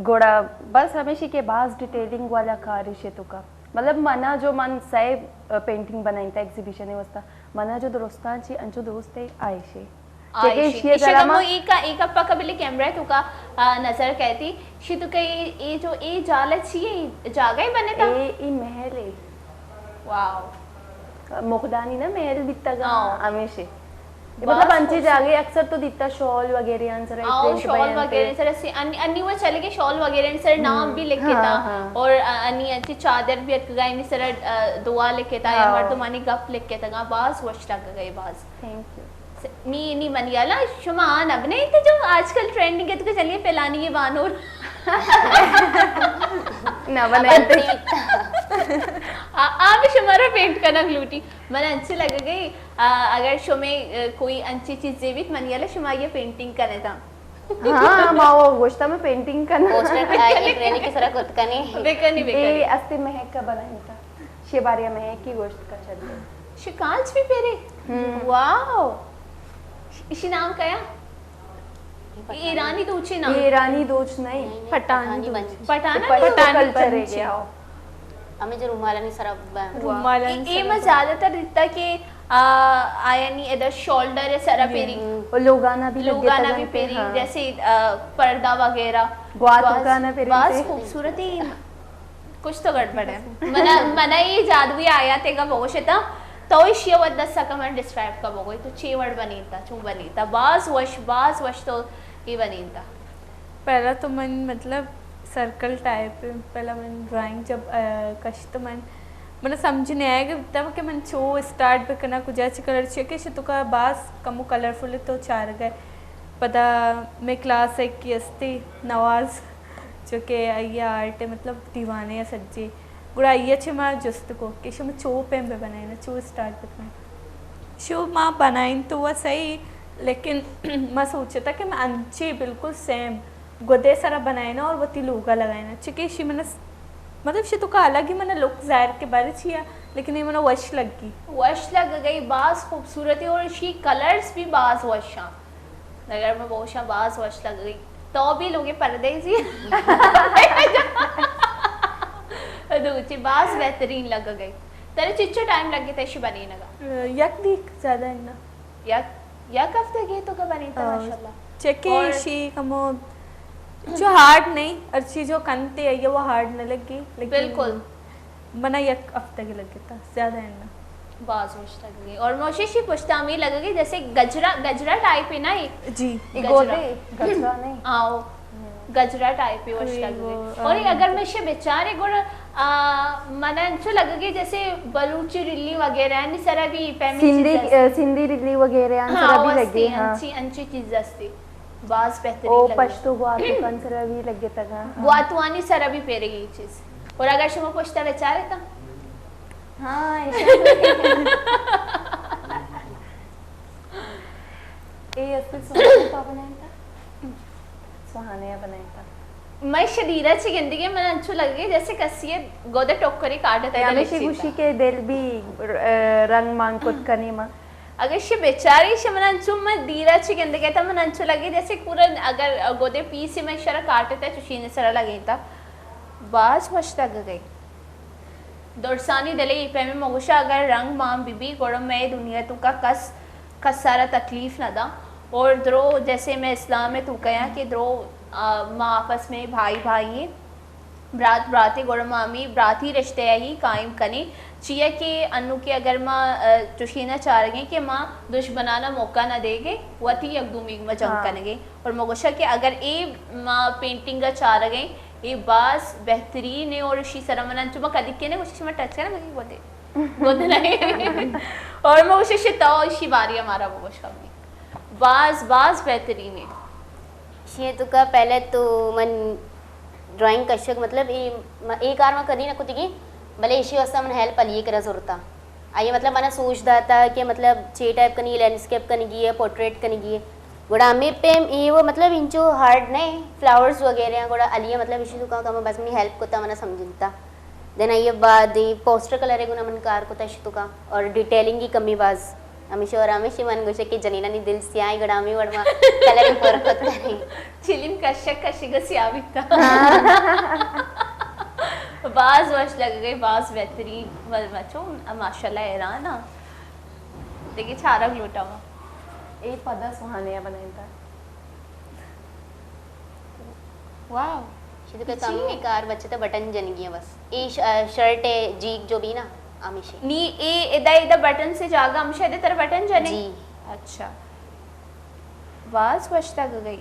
گڑا بس ہمیشی کہ باز ڈیٹیلنگ والا کار اشی توکا۔ مطلب منا جو من سئے پینٹنگ بنائینتا ایگزیبیشن واسطہ، منا جو درستاں چی انچو درست ہے آئیشے۔ آئیشے۔ ایشی گمو ایکا، ایکا پکا بلے کیمرہ توکا، آ، نظر کہتی، شی توکا اے، اے جو اے جالا چی ہے، جاگہ ہی بنے تا؟ اے، اے محل ہے۔ واو۔ مغلانی نا محل بیتگا، ہاں۔ ہمیشے۔ مطلب انچی جاگے اکثر تو دیتا شال وغیرہ ان سر، آؤ، پرنٹ شال بیان وغیرہ پہ۔ سر سے ان-، انی وہ چلے گئے شال وغیرہ ان سر نام ہم۔ بھی لکھے ہاں، تھا ہاں۔ اور ا-، انی انچی چادر بھی اتکگا، انی سر، ا، دعا لکھے تھا یا ہاں۔ مردمانی گپ لکھے تھا، باز وش لگ گئے باز۔ Thank you. نی نی منی حالا شما آ نہ بنائیں تو جو آج کل ٹرینڈنگ ہے تو کہ چلیے پلانی یہ وانور۔ نہ بنائیں تو۔ آ آ بھی شمارا پینٹ کنگ لوٹی۔ من انچے لگ گئی، آ، اگر شمے آ، کوئی انچی چیز دیویت منی حالا شما یہ پینٹنگ کنے تا۔ ہاں، ما وہ گوشتا میں پینٹنگ کنا۔ پوسٹر آئی ٹرینڈ کی سرا کت کنے۔ بکنی بکنی۔ اے استے مہک کا بنائیں تا۔ شی باریا مہک کی گوشت کا چلے۔ شی کانچ بھی پیرے؟ ہم۔ واو۔ اشی نام کیا؟ ایرانی دوچے نام۔ ایرانی دوچ نہیں۔ پٹھانی دوچ۔ پٹھانا پٹھانی دوچ۔ کلچر ہے گیا ہو۔ ہمیں جو رومالانی سرا ب-، رومالانی اے، اے سرا ما ب-، زیادہ تر دیتا کہ، آ، آیانی ادھر شولڈر سرا پیری۔ اور لوگانا بھی لوگانا بھی پیری، ہاں۔ جیسے، آ، پردہ وغیرہ۔ گوات باز، لوگانا پیری باز سے۔ خوبصورتی۔ کچھ تو گڑبڑ ہے۔ منا، منا یہ جادوئی آیات کا بگوشتا، تو اشی وت دس سکا من ڈسکرائب کا بگوئی، تو چے وڑ بنیتا، چون بنیتا، باز وش، باز وش تو یہ بنیتا۔ پہلا تو من مطلب سرکل ٹائپ، پہلا من ڈرائنگ جب، آ، کشت من، من سمجھ نہیں آئے گا تب کہ من چو اسٹارٹ بکنا، کجا چی کلر چی کہ شی تو کا باز کمو کلرفل تو چار گئے۔ پدا میں کلاس ایک کی استی نواز، چو کہ آئی آرٹ مطلب دیوانے سجے۔ گڑا آئی چے ما جست کو کہ شما چو پیم بہ بنائیں، چو اسٹارٹ بکن۔ شو ما بنائیں تو وہ صحیح، لیکن ما سوچتا کہ ما انچے بالکل سیم گدے سرا بنائینا اور وتی لوگا لگائینا، چکہ شی من س-، مطلب شی تو کا الگ ہی من لک ظاہر کے بارے چیا، لیکن یہ من وش لگی۔ وش لگ گئی، باز خوبصورتی اور شی کلرز بھی باز وش ہیں۔ اگر میں بوشاں باز وش لگ گئی۔ تو بھی لوگے پردیسی۔ دوچی باز بہترین لگ گئی۔ ترے چچو ٹائم لگے تشی بنینگا؟ یک ویک زیادہ ہے نا۔ یک، یک ہفتہ گے تو کا بنیتا، ہاں، ماشاءاللہ۔ چکے اور شی کمو چو ہارڈ نہیں، ہر چیز جو کنتے ہے، وہ ہارڈ نہ لگی، لیکن بالکل۔ منا یک ہفتہ کے لگتا، زیادہ ہے نا۔ باز وش لگے۔ اور موشی شی پشتا ہمیں لگے جیسے گجرا، گجرا ٹائپ ہے نا یہ؟ جی۔ گجرا۔ گودے، گجرا نہیں۔ آؤ۔ گجرا ٹائپ ہی وش لگ گئی۔ اور اگر میں شے بیچارے گڑ، آ، من انچو لگ گئی جیسے بلوچی رلی وغیرہ نی سرا بھی پیمنٹ سندھی، چیز ہے۔ آ، سندھی رلی وغیرہ ان ہاں، سرا بھی لگے، ہاں۔ انچی، انچی چیز استی۔ باز بہترین او لگے۔ پشتو گواتو کن سرا بھی لگے تگا، ہاں۔ گواتوانی سرا بھی پیرے یہ چیز۔ اور اگر شما پشتا بیچارے تا؟ ہاں، ایشاں۔ اے استے سوہانے پا بنائیں تا؟ سوہانے بنائیں تا۔ میں شدیرہ چی گندگی من انچو لگے جیسے کسی گودے ٹوکری کاٹتا ہے ہمیشہ گوشی کے دل بھی، آ، رنگ مان کت کنی ما۔ اگر شی بیچاری شی من انچو من دیرا چی گندگی تا من انچو لگے جیسے پورا اگر گودے پیسی میں شرا کاٹتا ہے چوشین سرا لگے تا باز وش لگ گئی۔ درسانی دلے اے پیمیں مگوشا اگر رنگ مان بی بی گڑا مئے دنیا توکا کس کسارا تکلیف نہ داں۔ اور درو جیسے میں اسلام میں تو کہیا کہ درو، آ، ما آپس میں بھائی بھائی ہیں، برات براتے گڑا ما ہمیں براتی رشتے ہی قائم کنیں۔ چیا کہ انو کہ اگر ما، آ، چوشینا چارگیں کہ ما دشمنانا موقع نہ دے گے، وتی یک دومی ما جنگ ہاں۔ کنگے۔ اور مگوشا کہ اگر اے ما پینٹنگ چارگیں، اے باز بہترین ہے اور اشی سرا من انچو ما کدی کنے گوشی شما ٹچ کرنا مگی گودے۔ گودے نہیں۔ اور ما گوشی شی تو اشی باری ہمارا بگوش کمی۔ باز، باز بہترین ہے۔ شی تو کا پہلے تو من ڈرائنگ کشک مطلب اے، اے کار ما کدی نہ کتگی، بلے اشی واسطہ من ہیلپ علی کرا زورتا۔ آئی مطلب منا سوچ داتا کہ مطلب چے ٹائپ کنی، لینڈسکیپ کنگی ہے، پورٹریٹ کنگی ہے۔ گڑا ہمیں پیم اے وہ مطلب انچو ہارڈ نہیں، فلاورز وغیرہ ہیں، گڑا علی مطلب اشی تو کم کم بس منی ہیلپ کتا منا سمجھتا۔ دین آئی بعد پوسٹر کلر گنا من کار کتا اشی تو کا اور ڈیٹیلنگ کی کمی باز۔ ہمیشہ اور ہمیشہ من گوشے کہ جنینانی دل سیاہ گڑا ہمیں وڑ ما کلر پر کت کریں۔ چلیم کشک کشی گا سیاہ بیتا۔ باز وش لگ گئی، باز بہترین۔ و-، مچو، ماشاءاللہ، حیران ہاں۔ دیکھیں، چارگ لوٹا ہوا۔ اے پدا سوہانے بنائیں تا۔ واو۔ شدو کہ جی۔ کمی کار بچے تو بٹن جنگی ہیں بس۔ اے ش-، آ، شرٹ ہے، جیگ جو بھی نا، ہمیشہ۔ نی اے ادا، ادا بٹن سے جاگا ہمیشہ دے تر بٹن جنے؟ جی۔ اچھا۔ باز وش لگ گئی۔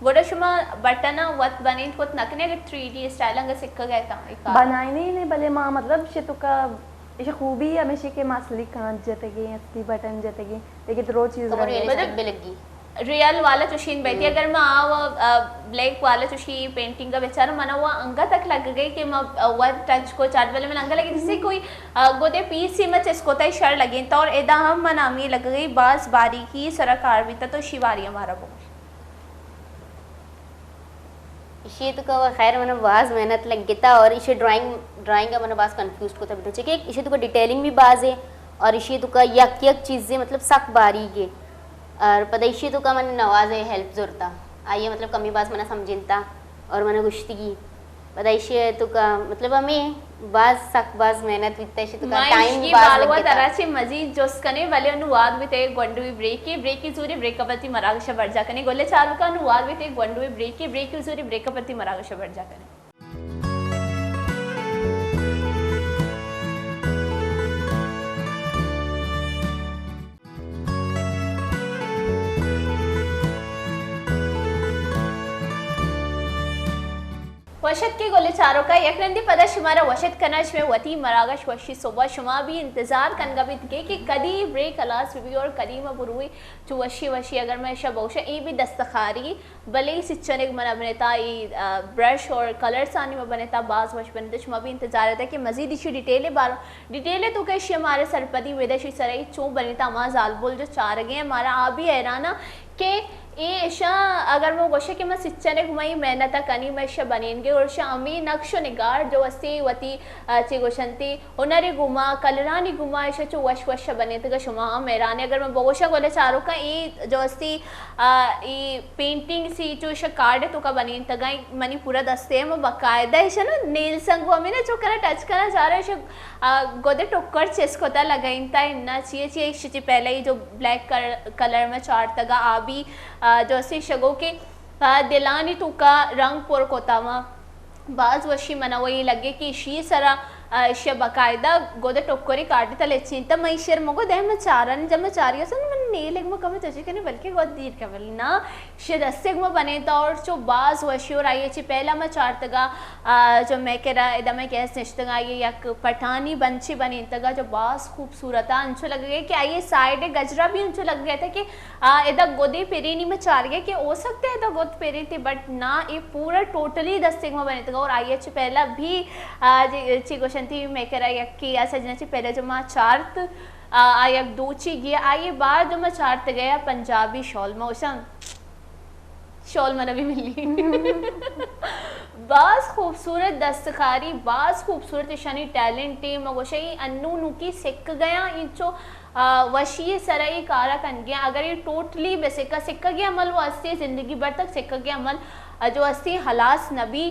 گڑا شما بٹن وت بنین کت نہ کنے اگر تھری ڈی اسٹائل انگا سکھا گئے تا، اے کار؟ بنائینے نے، بلے ما مطلب شتو کا ایشی خوبی ہمیشی کہ ما اصلی کانچ جتگیں، اصلی بٹن جتگیں، لیکن درو چیز تو رنگ ریئلسٹک مطلب بہ لگی۔ ریئل والا چوشیں بیتی۔ ہم۔ اگر ما آ و، آ، بلیک والا چوشی پینٹنگ ءَ بچاروں، منا وہ انگت تک لگ گئی کہ ما، آ، ور ٹچ کو چارت، بلے من انگت لگی جیسے کوئی، آ، گودے پیسی ما چست کوتا شر لگیں، تو اور ادا ہم من ہمیں لگ گئی باز باریکی سرا کار بیتا، تو شی باری ہمارا بگوش۔ ایشی توکا و خیر منا باز محنت لگتا اور ایشی ڈرائنگ، ڈرائنگ منا باز کنفیوز کوتا بیتا، چونکہ ایشی توکا ڈیٹیلنگ بھی باز ہے اور ایشی توکا یک یک چیزیں مطلب سک باریک ہے۔ اور پدا ایشی توکا من نواز ہے ہیلپ زورتا، آئیے مطلب کمی باز منا سمجھنتا اور منا گشتگی۔ پدا ایشی توکا مطلب ہمیں باز سک باز محنت بیتا، ایشی توکا ما ٹائم ایشی باز باروا لگتا۔ ترا چے مزید جست کنے، بلے انو واد بیتے گونڈوی بریکے، بریکے زوری بریک ءَ پتی مراگش برجا کنے۔ گلے چاروکاں انو واد بیتے گونڈوی بریکے، بریکے زوری بریک ءَ پتی مراگش برجا کنے۔ وش اتکے گل چاروکاں، یک رندے پدا شمارا وش اتک کناں شمئے وتی مراگش وشی صبح۔ شما بھی انتظار کنگا بیت کہ، کہ کدی بریک ہلاس بی اور کدی ما بروی چو وشی وشی۔ اگر من شب اوشا اے بھی دستخاری بلے سچنگ منا بنتا، اے، آ، برش اور کلرز آنی ما بنتا، باز وش بنتا۔ شما بھی انتظار ات کہ مزید ایشی ڈیٹیل بارو، ڈیٹیل توکا ایشی ہمارے سرپدی ودا ایشی سرا چون بنتا۔ ہما زالبول جو چارگے ہیں ہمارا آ بھی حیران کہ اے ایشاں اگر من گوشے کہ من سچنگ مئی محنت کنی، من ایشا بنینگے اور ایشاں ہمیں نقش و نگار جو استی وتی، آ، چی گوشنتی ہنر گما، کلرانی گما ایشا چو وش وش بنینتگا۔ شما ہم حیران۔ اگر من بگوشا گل چاروکاں اے جو استی، آ، اے پینٹنگ سی چو ایشا کارڈ توکا بنینتگا، منی پورا دستے ہم باقاعدہ ایشا نا نیل سنگو ہمیں نا چو کنا ٹچ کنا چارو ایشا، آ، گودے ٹکر چس کتا لگائینتا انا چیے چیے ایشی چی پہلے ہی جو بلیک کل-، کلر میں چارتگا آ بھی، آ، جو استی شگو کہ، آ، دلانی توکا رنگ پر کتا ما۔ باز وشی منا وہی لگے کہ ایشی سرا، آ، ایشی باقاعدہ گود ٹکری کاٹی تلے چینتا۔ من ایشی مگو دے من چارن، جب من چاری اسن من نیلگ من کم چوشی کنی بلکہ گود دیر کبل نا۔ ایشی دستگ ما بنینتا اور چو باز وشی اور آئیے چی پہلا ما چارتگا، آ، جو میں کرا ادا میں گیس نشتگا آئیے یک پٹھانی بنچی بنینتگا جو باز خوبصورت آ، انچو لگے کہ آئیے سائیڈ گجرا بھی انچو لگ گیا تھا کہ آ، ادا گدے پرینی میں چارگے کہ ہو سکتا ہے ادا گد پرین تے، بٹ نا، اے پورا ٹوٹلی دستگ ما بنتگا اور آئی ایچ پہلا بھی، آ، جی، چی گوشنتی میں کرا یکی آ سجنا چی پہلا جو ما چارت، آ، آ یک دو چی گیا، آئیے بعد جو ما چارت گیا پنجابی شال ما اوشن شال منا بھی ملی۔ باز خوبصورت دستکاری، باز خوبصورت شانی ٹیلنٹ ہے، ما گوشے انو نوکی سک گیا، انچو آ، وشی سرا اے کارا کنگے آں۔ اگر اے ٹوٹلی بہ سکا، سکگے عمل واسطے زندگی بھر تک سکگے عمل، آ، جو استے ہلاس نہ بی،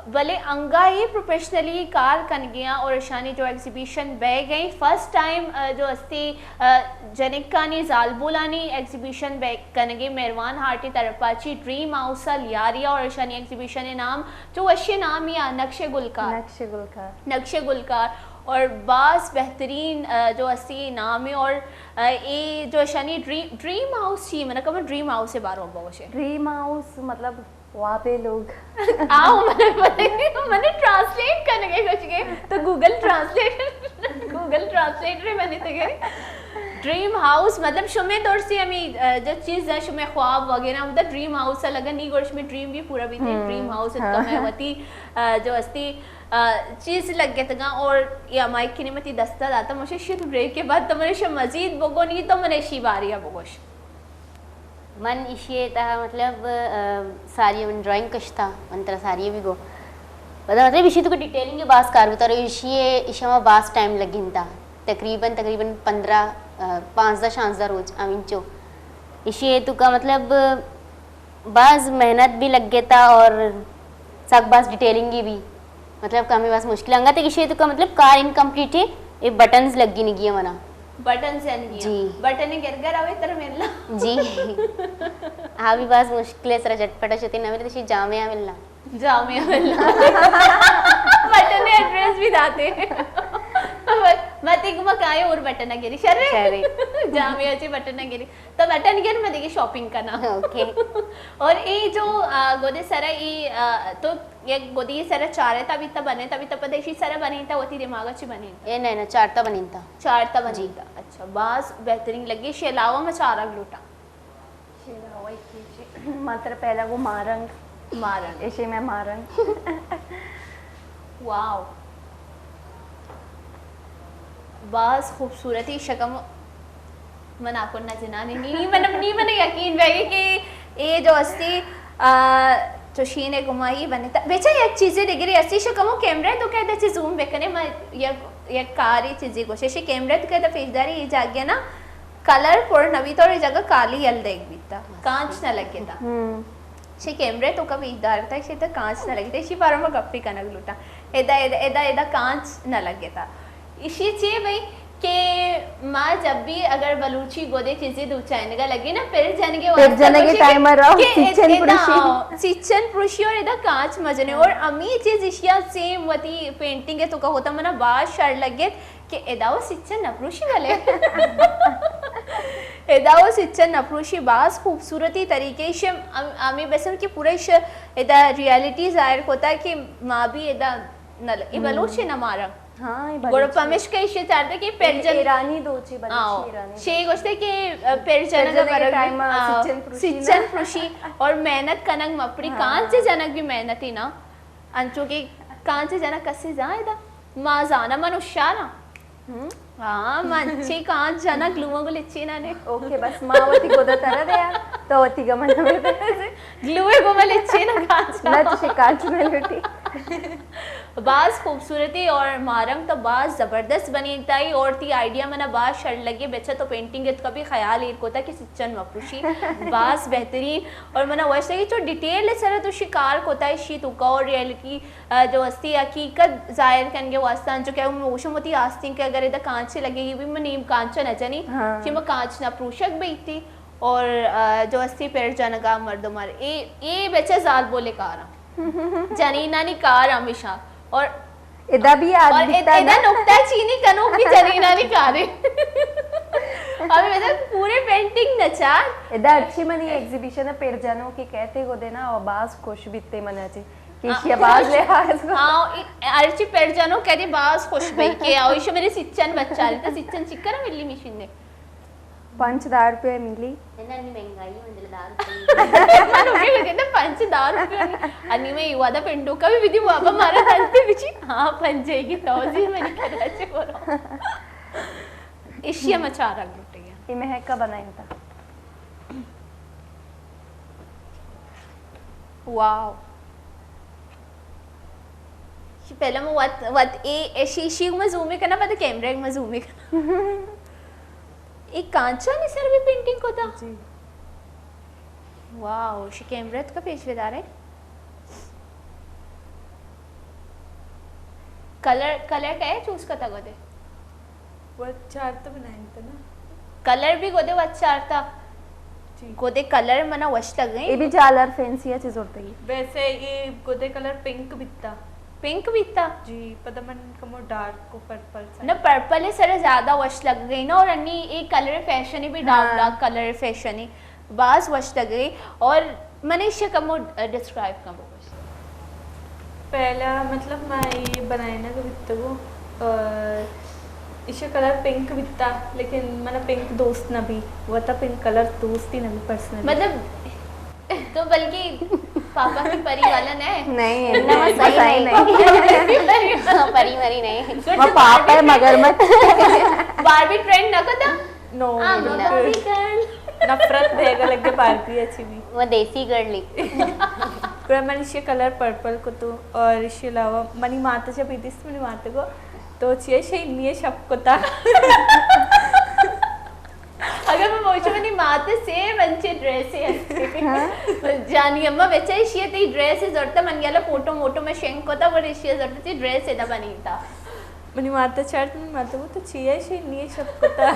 بلے انگا اے پروفیشنلی کار کنگے آں اور اشانی جو ایگزیبیشن بہ گئے، فرسٹ ٹائم، آ، جو استے، آ، جنکانی زالبولانی ایگزیبیشن بہ کنگے مہروان ہارٹی طرفا چی ڈریم ہاؤس لیاریا اور اشانی ایگزیبیشن نام جو وشی نام یا نقش گلکار۔ نقش گلکار۔ نقش گلکار اور باز بہترین، آ، جو استی نام ہے اور، آ، اے جو شانی ڈریم، ڈریم ہاؤس چی؟ منا کم ڈریم ہاؤس بارو بگوشے۔ ڈریم ہاؤس مطلب خوابے لوگ۔ آؤ، منا، منا، منا ٹرانسلیٹ کرنے کے کچھ کے، تو گوگل ٹرانسلیٹ، گوگل ٹرانسلیٹر بنے تھے۔ ڈریم ہاؤس مطلب شمے دور سے ہمیں، آ، جو چیز ہے شمے خواب وغیرہ، مطلب ڈریم ہاؤس لگا نہیں، گوش میں ڈریم بھی پورا بھی تھے، ہم، ڈریم ہاؤس ہاں۔ کم ہے وتی، آ، جو استی آ، چیز لگتگاں اور یا مائک کنی متی دستا داتا، مشے شت بریک کے بعد تو منشا مزید بگو نی تو من اشی باریا بگوش۔ من اشی تہا مطلب، آ، ساری من ڈرائنگ کشتا، من ترا ساری بھی گو۔ پدا مطلب اشی تو ڈیٹیلنگ باز کار بتا رہے، اشی، اشی ما باز ٹائم لگینتا، تقریباً، تقریباً پندرہ، آ، پانزدہ شانزدہ روز امینچو۔ اشی تو کا مطلب باز محنت بھی لگتا اور سک باز ڈیٹیلنگ بھی، مطلب کمی باز مشکل انگا تے کہ شے تو کا مطلب کار انکمپلیٹ ہے، اے بٹنز لگی نگی ہے منا۔ بٹنز لگی ہیں۔ جی۔ بٹن گر گر آوے تر ملنا۔ جی۔ ہاں بھی باز مشکل ہے سرا جھٹ پٹ شتے نہ ملے تو شی جامعہ ملنا۔ جامعہ ملنا۔ بٹن ایڈریس بھی داتے۔ ما تئی گما کائیں اور بٹن گری، شر ئے؟ شر ئے۔ جامعہ چی بٹن گری۔ تو بٹن گر، ما دیگہ شاپنگ کناں۔ اوکے۔ اور اے جو، آ، گودے سرا اے، آ، تو یک گودی سرا چارتا بیتا، بنتا بیتا، پدا اشی سرا بنتا، وتی دماغ چی بنتا؟ اے نہ، نہ، چارتا بنتا۔ چارتا جی۔ بنتا۔ اچھا، باز بہترین لگی، اشی علاوہ ما چارگ لوٹاں۔ شیرا وای کیچی۔ ما ترا پہلا گو مارنگ۔ مارنگ۔ ایشی میں مارنگ۔ واو۔ باز خوبصورتی شکم من آکن نہ جنانی۔ نی، نی من، نی من یقین بیگی کہ اے جو استی، آ، چوشین گمائی بنتا۔ بیچا یک چیزے دگری استی شکمو کیمرہ تو کہ چی زوم بکنے، ما یک، یک کاری چیزی گوشے۔ شی کیمرہ تو کہ پیش داری اے جاگہ نا۔ کلر پر نہ بیت اور اے جگہ کالی یل دیگ بیتا، کانچ نہ لگتا۔ ہم۔ شی کیمرے توکا پیش دارتا، شی تا کانچ نہ لگتا، شی بارا ما گپی کنگ لوٹاں۔ ادا، ادا، ادا، ادا کانچ نہ لگتا۔ اشی چی بھئی کہ ما جب بھی اگر بلوچی گودے چیزے دوچائینگا لگے نا، پر جنگے پر واسطہ جنگے گوشے کہ، ٹائم ءَ رو کہ سیچن ادا، پروشی۔ آ، سیچن پروشی اور ادا کانچ مجنے۔ ہاں۔ اور امی چیز اشیا سیم وتی پینٹنگ توکا ہوتا، منا باز شر لگت۔ کہ ادا و سچن نپروشی بلے۔ ادا و سچن نپروشی، باز خوبصورتی طریقے ایش ام-، امی بسم کہ پورا ایش ادا ریالٹی ظاہر کوتا کہ ما بھی ادا نل-، ای ہم۔ بلوچ نہ مارا۔ ہاں، ای گڑا بلوچ۔ پمشکا ایش چارتا کہ اے-، پرجن ایرانی دوچی بلوچی آؤ۔ ایرانی شے دوچی۔ گوشتے کہ، آ، پرجن پرجن کا کے برگ ٹائم، آ، آؤ۔ سچن پروشی سچن نا۔ پروشی اور محنت کنگ مپری ہاں۔ کانچ جنک بھی محنتی نا۔ انچو کہ کانچ جنک کسے زاں ادا؟ ما زاناں من ہوشیاراں۔ ہم؟ ہاں، من چی کانچ جنک لوماں گو لچینانے۔ اوکے، بس ما وتی گودا ترا دیا، تو وتی گما نہ بے۔ گلوے گو ما لچینا کانچ۔ نہ، تو شی کانچ نہ لوٹی۔ باز خوبصورتی اور مارنگ تو باز زبردست بنینتائی اور تی آئیڈیا منا باز شر لگے، بچہ تو پینٹنگ ات کبھی خیال ایر کوتا کہ چن مپوشی، باز بہترین۔ اور منا وش لگی چو ڈیٹیل سر تو شکار کوتا ہے شی تو کا اور ریئلٹی، آ، جو ہستی حقیقت ظاہر کنگے واسطہ انچو کہ ہم موشم ہوتی آستیں کہ اگر ادا کانچ لگے گی بھی من نیم کانچ نہ جنی، ہاں۔ کہ میں کانچ نہ پروشک بیتی۔ اور، آ، جو ہستی پیر جنگا مردم ہر اے، اے بچہ زال بولے کارا۔ جنینانی کار ہمیشہ۔ اور ادا بھی آد اور بیتا ادا نا۔ نقطہ چینی کنوک بھی جنینانی کارے۔ ہمیں مطلب پورے پینٹنگ نچار۔ ادا اچھی منی ایگزیبیشن ہے پیر جنو کی کہتے گو دینا اور باز خوش بیتے منا چی۔ کہ آ، ایشی باز لحاظ کو۔ آ، ای-، ہرچی پیر جنو کہتے باز خوش بئی کہ آؤ ایشو میرے سچن بچا لیتا، سچن چکر ملی مشین نے۔ پنچ ہزار روپے ملی۔ نہ، نی مہنگائی ہے، مطلب، دار روپے۔ من اوکے کہتے ہیں، پنچ ہزار روپے نہیں۔ انی میں یہ وعدہ پنڈو کا بھی ودی بابا مارا دنتے بچی۔ ہاں، پنچ جائے گی تو جی منی کراچی بولو۔ ایشی ہم اچھا رنگ لٹے گیا۔ یہ مہک کا بنائی تھا۔ واو۔ شی پہلا مو وت، وت اے، اے شی، شی میں زوم کناں، پتہ کیمرہ میں زوم کناں۔ اے کانچانی سر بھی پینٹنگ کوتا؟ جی۔ واو، شی کیمرہ کا پیش بدارے۔ کلر، کلر کا ہے چوز کتا گو دے؟ وت چارتا بنائیں تے نا۔ کلر بھی گودے وت چارتا۔ جی۔ گودے کلر منا وش لگے۔ اے بھی جالر فینسی ہے چیز ہوتے گی۔ ویسے اے گودے کلر پنک بیتا۔ پنک بیتا؟ جی، پدا من کمو ڈارک کو پرپل سا۔ نہ، پرپل سر زیادہ وش لگ گئی نا، اور انی اے کلر فیشن بھی ڈارک، ہاں۔ ڈارک کلر فیشن ہی۔ باز وش لگے اور من ایشی کمو ڈسکرائب کن بگوش۔ پہلا مطلب ما یہ بنائینگ بیتگو، آ، ایشی کلر پنک بیتا، لیکن منا پنک دوست نہ بی، وتا پنک کلر دوست ہی نہ بی پرسنلی۔ مطلب تو بلکہ پاپا کی پری والا نہ ہے؟ نہیں، نہ، نہیں، صحیح نہیں۔ نہیں۔ پری مری نہیں۔ وہ پاپا ہے مگر مت۔ باربی ٹرینڈ نہ کتا؟ نو، ہاں، بالکل۔ باربی گرل۔ نفرت بیگا لگے باربی اچھی بھی۔ وہ دیسی گرل ہی۔ گڑا من ایشی کلر پرپل کو تو، اور ایشی علاوہ منی ماتا جب دیست منی ماتا کو، تو چیئے شئی نیے شپ کتا۔ اگر میں موشو منی ماتا سیم انچے ڈریس ہے۔ ہاں۔ جانی اما بچے ایشی تی ڈریس زورتا من گیلا فوٹو موٹو میں شنگ کتا، وہ ایشی زورتا تی ڈریس ادا بنیتا۔ منی ماتا چارت، منی ماتا گو تو چیا شی نیے شپ کتا۔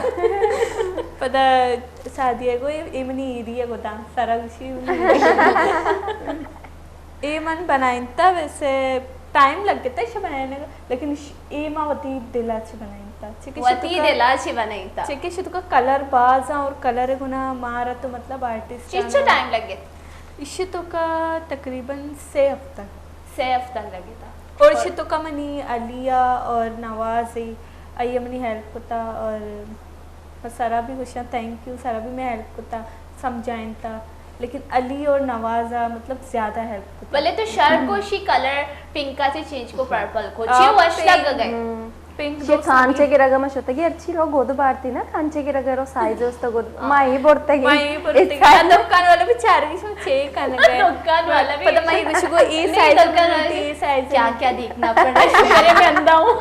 پدا سعدیہ گو اے، اے منی ایری گو دان سرا گوشی منی ایری۔ اے من بنائینتا ویسے ٹائم لگ گتا ایشی بنائینگا، لیکن اش-، اے ما وتی دل اچ بنائینتا۔ چکہ وتی دلا چی بنائینتا؟ چکہ شتو کا کلر باز ہیں اور کلر گنا مارا تو مطلب آرٹسٹ چیچو ٹائم لگے؟ ایشی تو کا تقریباً سے ہفتہ۔ سے ہفتہ لگے تا۔ اور شتو کا منی علیا اور نواز ہی، آئی منی ہیلپ کتا اور سرا بھی گوشاں تھینک یو، سرا بھی میں ہیلپ کتا، سمجھائینتا، لیکن علی اور نواز آ مطلب زیادہ ہیلپ کتا۔ بلے تو شر کو شی کلر پنکا سے چینج کو پرپل کو، چے وش لگ گئے۔ پنک شے کانچے گرگا ما شتگی، ہرچی رو گود بارتی نا، کانچے گرگا رو سائز است گود، ما ہی برتگی۔ ما ہی برتگی۔ دکان والا بھی چار گی شو چے کن گئے۔ دکان والا بھی پتہ ما ہی گوشی گو ای سائز، ای سائز۔ کیا کیا دیکھنا پڑ رہا ہے، شکر ہے میں اندھا ہوں۔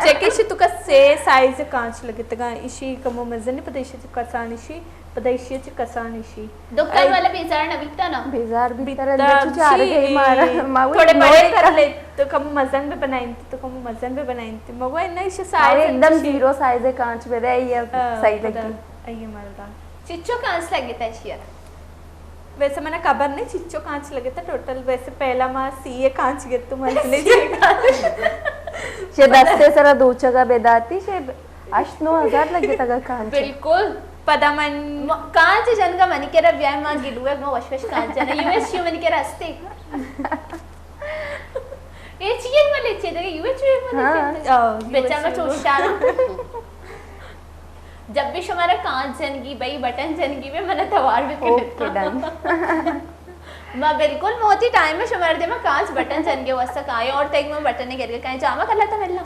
چکہ شتو کا سے سائز کانچ لگتگا، ایشی کمو مزن، پدا ایشی تو کسان ایشی، پدا ایشی چہ کسان ایشی۔ دکان والا بیزار نہ بیتا نا؟ بیزار بیتا، اندر چو چار گئی مارا۔ ما تھوڑے بڑے کر لے تو کمو مزن بھی بنائیں، تو کمو مزن بھی بنائیں۔ مگو انہا ایشی سائز ایک دم زیرو سائز کانچ بہ رہے، یہ صحیح لگی۔ ایہ مردا۔ چچو کانچ لگتا ایشی؟ ویسے منا خبر نہیں چچو کانچ لگتا ٹوٹل، ویسے پہلا ما سی اے کانچ گتو مزنے چے کانچ۔ شے دستے سرا دو چگا بے داتی، شے ہشت نو ہزار لگتا گا کانچ۔ بالکل۔ پدا من کانچ جنگا منی کرا بیائے ما گلوے ما وش وش کانچ جنا، یو ایس چی منی کرا ہستے۔ اے چیئے ملے چے دے، یو ایس چی ملے چے دے۔ بچا ما چوشارا۔ جب بھی شمارا کانچ جنگی بھئی، بٹن جنگی بھئی، منا توار بکن۔ Okay, done. ما بالکل موتی ٹائم میں شمار دے، ما کانچ بٹن جنگے واسطہ کائے اور تیگ میں بٹن نے گر کے کائے، جاما کلا تا ملنا۔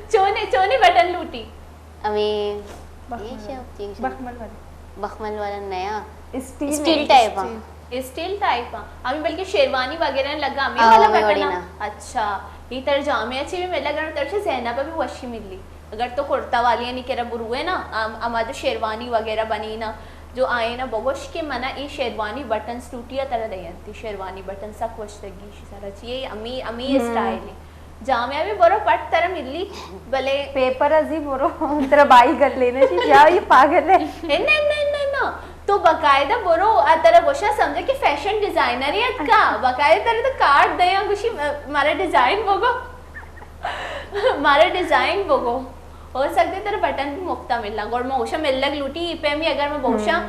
چونے، چونے بٹن لوٹی۔ ہمیں بخمل والا۔ بخمل والا نیا اسٹیل ٹائپ۔ Steel type. ہمیں بلکہ شیروانی وغیرہ لگا، ہمیں والا بٹن۔ اچھا، یہ تر جامعہ چی بھی ملا گنا، تر سے زینب بھی وشی ملی۔ اگر تو کرتا والی یعنی کرا بروے نا، ہما جو شیروانی وغیرہ بنی نا، جو آئے نا بگوش کہ منا ای شیروانی بٹن سٹوٹیا ترا دینتی، شیروانی بٹن سک وشتگی شی سارا چی، امی، امی اسٹائل۔ جامعہ بھی برو پٹ ترا ملی، بلے پیپر ازی برو، ترا بائی گل لینے چی، جا یہ پاگل ہے۔ انا، انا، انا، انا۔ تو باقاعدہ برو، آ ترا گوشا سمجھے کہ فیشن ڈیزائنر ہی اتکا، باقاعدہ ترا تو کارڈ دیا، گوشی مارا ڈیزائن بگو، مارا ڈیزائن بگو۔ ہو سکتے ترا بٹن بھی مفتا ملنا، گوڑ میں گوشا ملگ لوٹی، ای پیمی اگر میں گوشا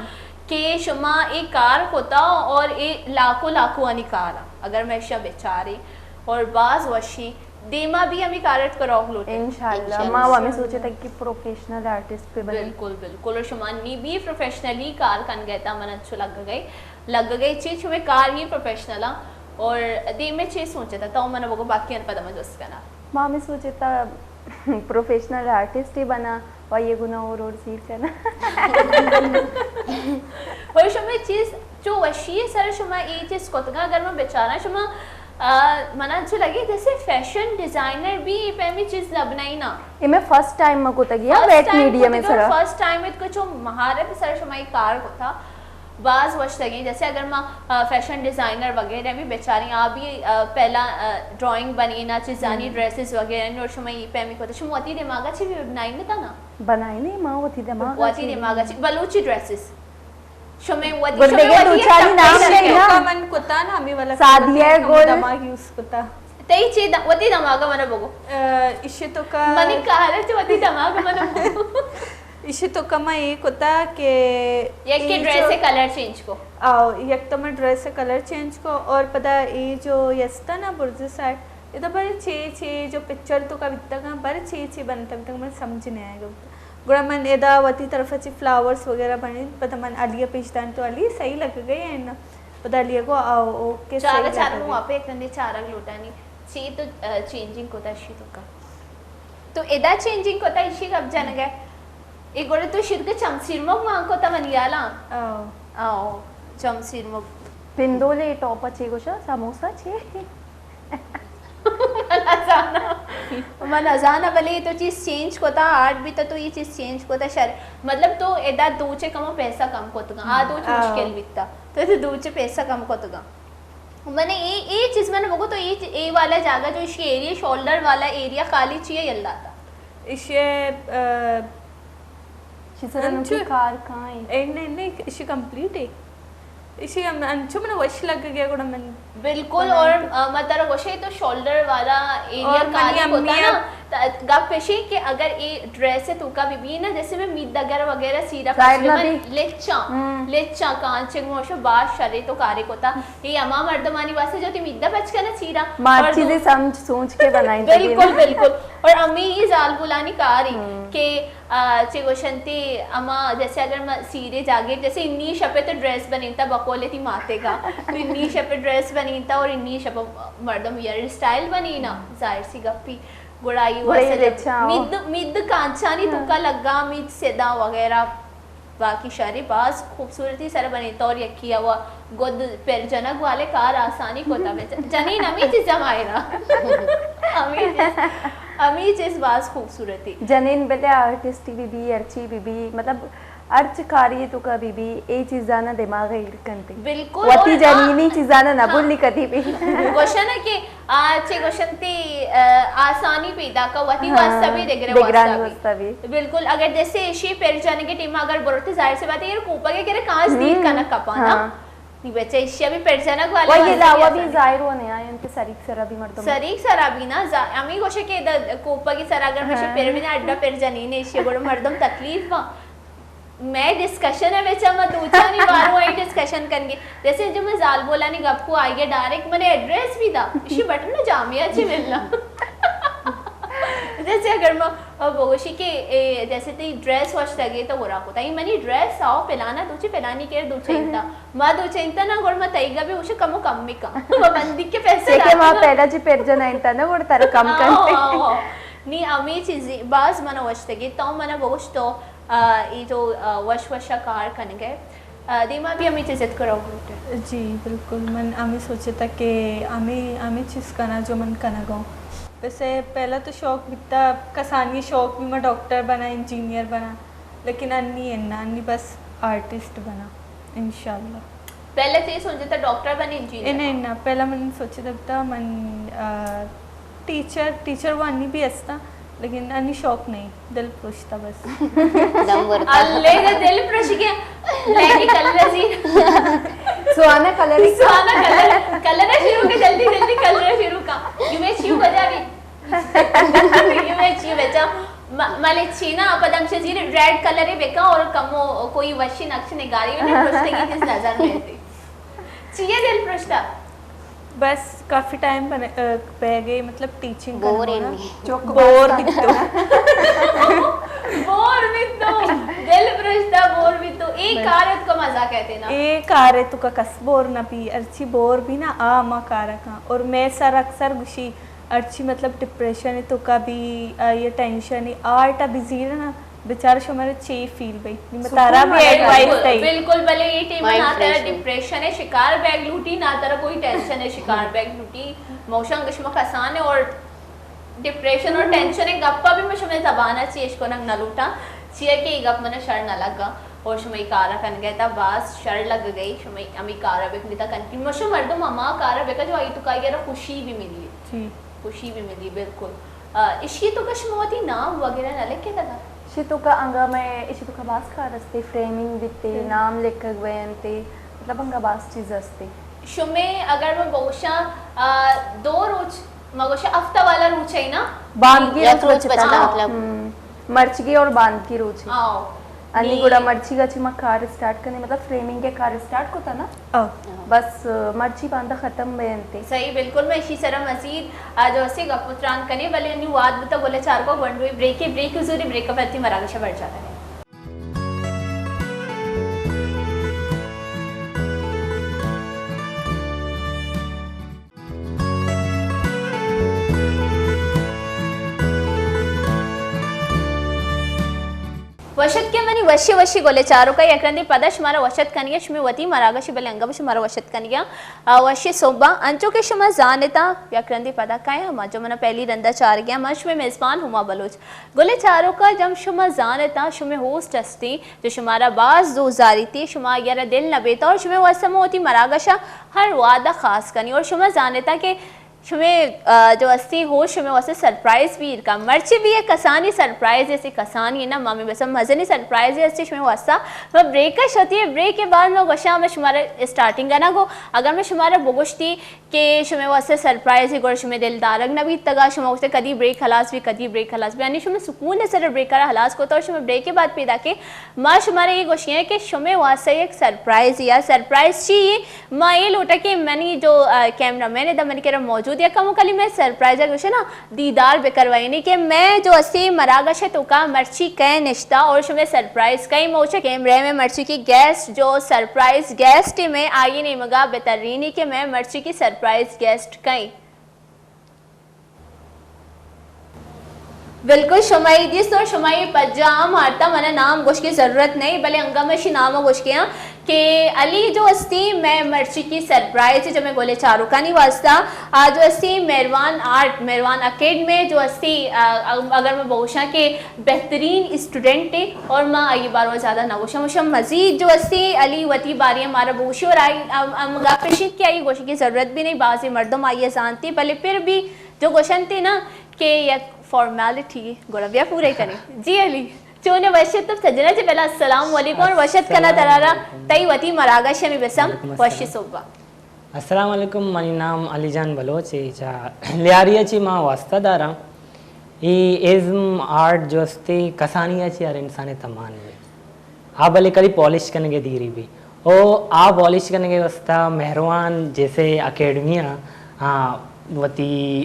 کہ شما ایک کار کتا اور اے لاکھوں لاکھوں آنی کار، اگر میں اشیا بچاری اور باز وشی دیما بھی ہمیں کارٹ کروک لوٹے۔ انشاءاللہ، ما ہمیں سوچے تھا کہ پروفیشنل آرٹسٹ پہ بنے۔ بالکل، بالکل۔ اور شما نی بھی پروفیشنلی کار کن گئے تا، من اچھو لگ گئے، لگ گئے چی، چمے کار ہی پروفیشنل ہاں۔ اور دیمے چی سوچے تھا، تو من بگو باقی ان پدا میں جست کنا۔ ما ہمیں سوچے تھا پروفیشنل آرٹسٹ ہی بنا، و یہ گنا اور اور سیل کنا۔ اور شما چیز چو وشی ہے سر، شما یہ چیز کتگا، اگر میں بیچارہ شما آ، منا انچو لگے جیسے فیشن ڈیزائنر بھی پیمی چیز نہ بنائی نا۔ اے میں فرسٹ ٹائم ما کتگی ہاں، ویٹ میڈیا میں سرا۔ فرسٹ ٹائم ات کو چو مہارت سر شما ای کار کتا، باز وش لگے۔ جیسے اگر ما، آ، فیشن ڈیزائنر وغیرہ بھی بیچاری، آ بھی، آ، پہلا، آ، ڈرائنگ بنی نا، چیزانی ڈریسز وغیرہ نی، اور شما ای پیمی کتا، شما وتی دماغا چی بھی بنائی نتا نا؟ بنائی نہیں، ما وتی دماغا وتی چی دماغا چی، بلوچی ڈریسز۔ شمے وتی، گڑا شمے دگہ وتی دو چاری نام نہیں نا۔ من کتا نا، ہمیں والا سعدیہ گل۔ دماغ یوز کتا۔ تئی چی د-، وتی دماغ منا بگو۔ اہ، ایشی تو کا منی کار ہے، چی وتی دماغ منا بگو۔ ایشی تو کا ما یہ کتا کہ یک کے ڈریس کلر چینج کو۔ آو، یک تو میں ڈریس کلر چینج کو اور پدا یہ جو یستا نا برز سائڈ، ادا بڑے چے چے جو پکچر تو کا بیتگا، بڑے چے چے بنتا بیتگا، من سمجھ نہیں آئے گا۔ گڑا من ادا وتی طرف چی فلاورز وغیرہ بنین، پدا من علی پیش دان تو علی صحیح لگ گئے ہیں نا۔ پدا علی کو آو، اوکے، چارا صحیح چارا لگ مو گئے۔ آپ ایک ننے چارا لوٹانی۔ چی تو، آ، چینجنگ کوتا شی تو کا۔ تو ادا چینجنگ کوتا اشی گپ جنگ ہے۔ اے گڑا تو شد کے چمسیر مگ مان کوتا منی یالا۔ آو۔ آو، چمسیر مگ۔ پندولے ٹاپ چی گوشا، سموسا چی؟ من نزاناں۔ من نزاناں، بلے تو چیز چینج کتا، آرٹ بیتا تو یہ چیز چینج کتا شر۔ مطلب تو ادا دوچے کمو پیسہ کم کتگا، آ دوچ مشکل بیتا۔ تو تو دوچے پیسہ کم کتگا۔ من اے، اے چیز من بگو تو اے، اے والا جاگہ جو اشی ایریا، شولڈر والا ایریا خالی چیئے یلا تا؟ اشی، آ، اشی سر انچو کار کائیں۔ اے، نہیں، نہیں، اشی کمپلیٹ ہے۔ ایشی ہم انچو من وش لگ گیا، گڑا من بالکل۔ اور، آ، ما ترا گوشے تو شولڈر والا ایریا اور منی کاری امی ہوتا نا، ت-، گپ ایشی کہ اگر اے ڈریس توکا بی بی نا، جیسے میں میدگر وغیرہ سیرا ظاہر پچ نہ من بی۔ لچاں، ہم۔ لچاں کانچے گوشو باز شرے تو کارے کوتا۔ اے ہما مردمانی واسطے جو تی میدہ پچ کنا سیرا۔ ما ہر اور چیزیں دو سمجھ سوچ کے بنائیں۔ بالکل، بالکل۔ اور امی یہ زال بولانی کاری ہم۔ کہ آ، چے گوشنتی، اما جیسے اگر ما سیرے جاگیر، جیسے انی شپے تو ڈریس بنینتا بقول تی ماتے گا۔ تو انی شپے ڈریس بنینتا اور انی شپے مردم ہیئر اسٹائل بنینا، ظاہر سی گپی۔ گڑا ای گڑا ای واسطے لچا ہو۔ مید، مید کانچانی ہاں۔ توکا لگا، مید سدا وغیرہ، باقی شرے باز خوبصورتی سر بنینتا اور یکی ہوا گد پر جنگ والے کار آسانی کوتا بچ-، جنین ہمیں چیز جمائے نا۔ ہمیں چیز، ہمیں چیز باز خوبصورتی۔ جنین بلے آرٹسٹ بی بی، ہرچی بی بی، مطلب ہرچ کاری توکا بی بی، اے چیزانا دماغ ایر کنتے۔ بالکل، وتی اور آ-، جنینی چیزانا نہ ہاں۔ بولی کدی بھی۔ گوشنا کہ آ، چے گوشنتی، آ، آسانی پیدا کا وتی ہاں، واسطہ بھی، دگرے دگرانی واسطہ بھی۔ واسطہ بھی۔ بالکل، اگر جیسے ایشی پر جانے کے ٹیم اگر بروتے ظاہر سی بات ہے، یہ کوپا کے کرے کانچ دیر ہم، کنک کپانا۔ ہاں۔ نی بچہ ایشی ابھی پر جنگ والے وہی واسطے علاوہ بھی بھی آسانی۔ ظاہر ہونے آئے ان کے سریک سرا بھی مردم۔ سریک سرا بھی نا، زا-، ہمیں گوشے کہ دا کوپا کی سرا اگر مشے ہاں۔ پر بھی نا اڈا پر جنین ایشی بڑو مردم تکلیف با۔ میں ڈسکشن ہے بچا ما دوچانی بارو آئی ڈسکشن کنگے۔ جیسے جو میں زال بولانی گپ کو آئی ہے ڈائریکٹ منے ایڈریس بھی دا۔ ایشی بٹن میں جامعہ چی ملنا۔ جیسے اگر ما بگوشی کہ اے، جیسے تی ڈریس وش لگے تو گورا کو تائی منی ڈریس آؤ پلانا دوچی پلانی کر دوچینتا۔ ما دوچینتا نا گور ما تائیگا بھی وشو کمو کم مکا۔ ما بندی کے پیسے چے کہ ما لاتا نا۔ پہلا جی پر جنا انتا نا گور تر کم آؤ، کنتے۔ آؤ، آؤ۔ نی ہمیں چیزیں باز منا وشتگی تو منا بگوش تو آ، اے تو، آ، وش وش ء کار کنگ ء۔ آ، دیما بھی ہمے چیز اتکرو گوٹے۔ جی، بالکل۔ من ہمے سوچتا کہ ہمے، ہمے چیز کنا جو من کنگ ء۔ ویسے پہلا تو شوق بیتا، کسانی شوق بھی میں ڈاکٹر بنا، انجینئر بنا، لیکن انی انا، انی بس آرٹسٹ بنا، انشاءاللہ۔ پہلے تو یہ سوچتا ڈاکٹر بنے، انجینئر؟ اے نہیں، نہ، پہلا من سوچتا بیتا من، آ، ٹیچر، ٹیچر وہ انی بھی ہستا، لیکن انی شوق نہیں، دل پروشتا بس۔ دم ورتا۔ اللہ دا دل پروش گیا۔ لیکن کلر زی۔ سوانا کلر۔ سوانا کلر، کلر شروع کے جلدی جلدی کلر شروع کا۔ یو میں چیو بجا بھی۔ یو میں چیو بجا۔ م-، ملے چینا پدم شزیر ریڈ کلر بکا اور کمو کوئی وشی نقش نگاری میں پروشتے کی چیز نظر میں آتی۔ چیئے دل پروشتا؟ بس کافی ٹائم بنے، آ، پہ گئے، مطلب ٹیچنگ بور کرنا۔ نہیں۔ چک بور بس بھی تو۔ بور بھی تو۔ دل پروشتا بور بھی تو۔ اے بس۔ کار ہے تو کا مزہ کہتے نا۔ اے کار ہے تو کا کس بور نہ بھی، ارچی بور بھی نا آ ما کارا کاں۔ اور میں سر اکثر گشی، ارچی مطلب ڈپریشن ہے تو کا بھی، آ، یہ ٹینشن ہے، آرٹ ابھی زیر نا۔ بچار شمارا چے فیل بئی؟ نی سکون متارا بھی ملے۔ ایڈوائس بالکل، دئی۔ بالکل، بلے اے ٹائم مائنڈ نا ترا فریش ہو۔ ڈپریشن ہے شکار بیگ لوٹی، نا ترا کوئی ٹینشن ہے شکار بیگ لوٹی۔ موشاں گشمہ کسان ہے اور ڈپریشن اور ٹینشن ہے گپا بھی میں شمے زبانا چی اشکنگ نہ لوٹاں۔ چیا کہ اے گپ منا شر نہ لگا اور شمے کارا کنگے تا باز شر لگ گئی، شمے ہمیں کارا بکنی تا کنٹینیو۔ مشو مردم ہما کارا بکا جو آئی تو کائی گرا خوشی بھی ملی۔ جی۔ خوشی بھی ملی، بالکل۔ آ، اشی تو کا شما وتی نام وغیرہ نہ لکھے تگا؟ اشی تو کا انگا میں، اشی تو کا باز کار استے، فریمنگ بیتے، ہم۔ نام لکھگ بینتے، مطلب انگا باز چیز استے۔ شمے اگر میں بگوشاں، آ، دو روچ، میں گوشاں ہفتہ والا روچ ہے نا؟ باندگی یک روچ روچ بچتا۔ بچتا، ہاں۔ مطلب۔ ہم۔ مرچگی اور باندگی روچ ہے۔ آؤ۔ انی نی گڑا مرچی گا چی ما کار اسٹارٹ کنے، مطلب فریمنگ کے کار اسٹارٹ کتا نا؟ آؤ۔ بس، مرچی باندا ختم بینتے۔ صحیح، بالکل۔ میں اشی سرا مزید آ جو اسے گپ و تران کنے، بلے انی واد بتا گلے چار کو گونڈوی بریک ہے، بریک حضوری بریک پر تی مراگشہ بڑھ جاتا ہے۔ وش اتکے منی وشی وشی گلے چاروکا، یک رندے پدا شمارا وش اتک کنگے، شمے وتی مراگشی بلے انگا شمارا وش اتک کنگے۔ آ، وشی صبح انچو کہ شما زانتا، یک رندے پدا کئے ہما جو منا پہلی رندا چارگے، من شمے میزبان ہما بلوچ۔ گلے چاروکا جم شما زانتا، شمے ہوسٹ ہستی، جو شمارا باز دوست داریتی، شما آئیارا دل نہ بیتا اور شمے واسطہ من وتی مراگشا ہر وعدہ خاص کنی اور شما زانتا کہ شمے، آ، جو استی ہو شمے واسطے سرپرائز بھی کا، مرچی بھی ایک کسانی سرپرائز، ایسی کسانی ہے نا، مامی بس مزنی سرپرائز ہے استی شمے واسطے۔ وہ بریک شتی ہے، بریک کے بعد میں گوشاں میں شمارا اسٹارٹنگ نا گو، اگر میں شمارا بگوشتی کہ شمے واسطے سرپرائز ہے، گوڑ شمے دل دارگ نہ بیتگا، شما گوشتے کدی بریک خلاص بھی، کدی بریک خلاص بھی، یعنی شمے سکون سر بریک کرا خلاص کو تو شمے بریک کے بعد پیدا کے ما شمارا یہ گوشی ہے کہ شمے واسطے ایک سرپرائز یا سرپرائز چی ہے؟ ما اے لوٹا کہ منی جو، آ، کیمرہ مین ادا منی کرا موجود یا کمو کلی میں سرپرائز گوشے نا دیدار بکروائینی کہ میں جو استی مراگش توکا مرچی کئے نشتا اور شمے سرپرائز کئے موچے کیمرہ میں مرچی کی گیسٹ جو سرپرائز گیسٹ میں آئی نیمگا بترینی کہ میں مرچی کی سرپرائز گیسٹ کئے۔ بالکل، شمائی دیست اور شمائی پجا ہم آرتا، منا نام گوش کی ضرورت نہیں، بلے انگا میں شی نام گوش کیاں کہ علی جو استی میں مرچی کی سرپرائز جو میں گولے چاروکانی واسطہ، آ جو استی مہروان آرٹ، مہروان اکیڈمی جو استی، آ، اگر میں بگوشاں کہ بہترین اسٹوڈنٹ ہے اور ما آئی بارو زیادہ نہ گوشاں، مشم مزید جو استی علی وتی باری ہمارا بگوشی اور آئی، ہم، ہم گپ شید کہ آئی گوشی کی ضرورت بھی نہیں، بعضی مردم آئی زانتی، بلے پھر بھی جو گوشنتی نا کہ یک فارمیلٹی گڑا بیا پورے کنی۔ جی علی، چون وشت تو سجنا چے پہلا السلام علیکم اور وشت کنا ترارا تئی وتی مراگش ہمی بسم وشی صبح۔ السلام علیکم، منی نام علی جان بلوچ ہے، چا لیاریا چی ما واسطہ داراں۔ ای ازم آرٹ جو استے کسانی چی ہر انسان تمان ہے۔ آ بلے کدی پالش کنگے دیری بھی۔ او آ پالش کنگے واسطہ مہروان جیسے اکیڈمی آ، آ، وتی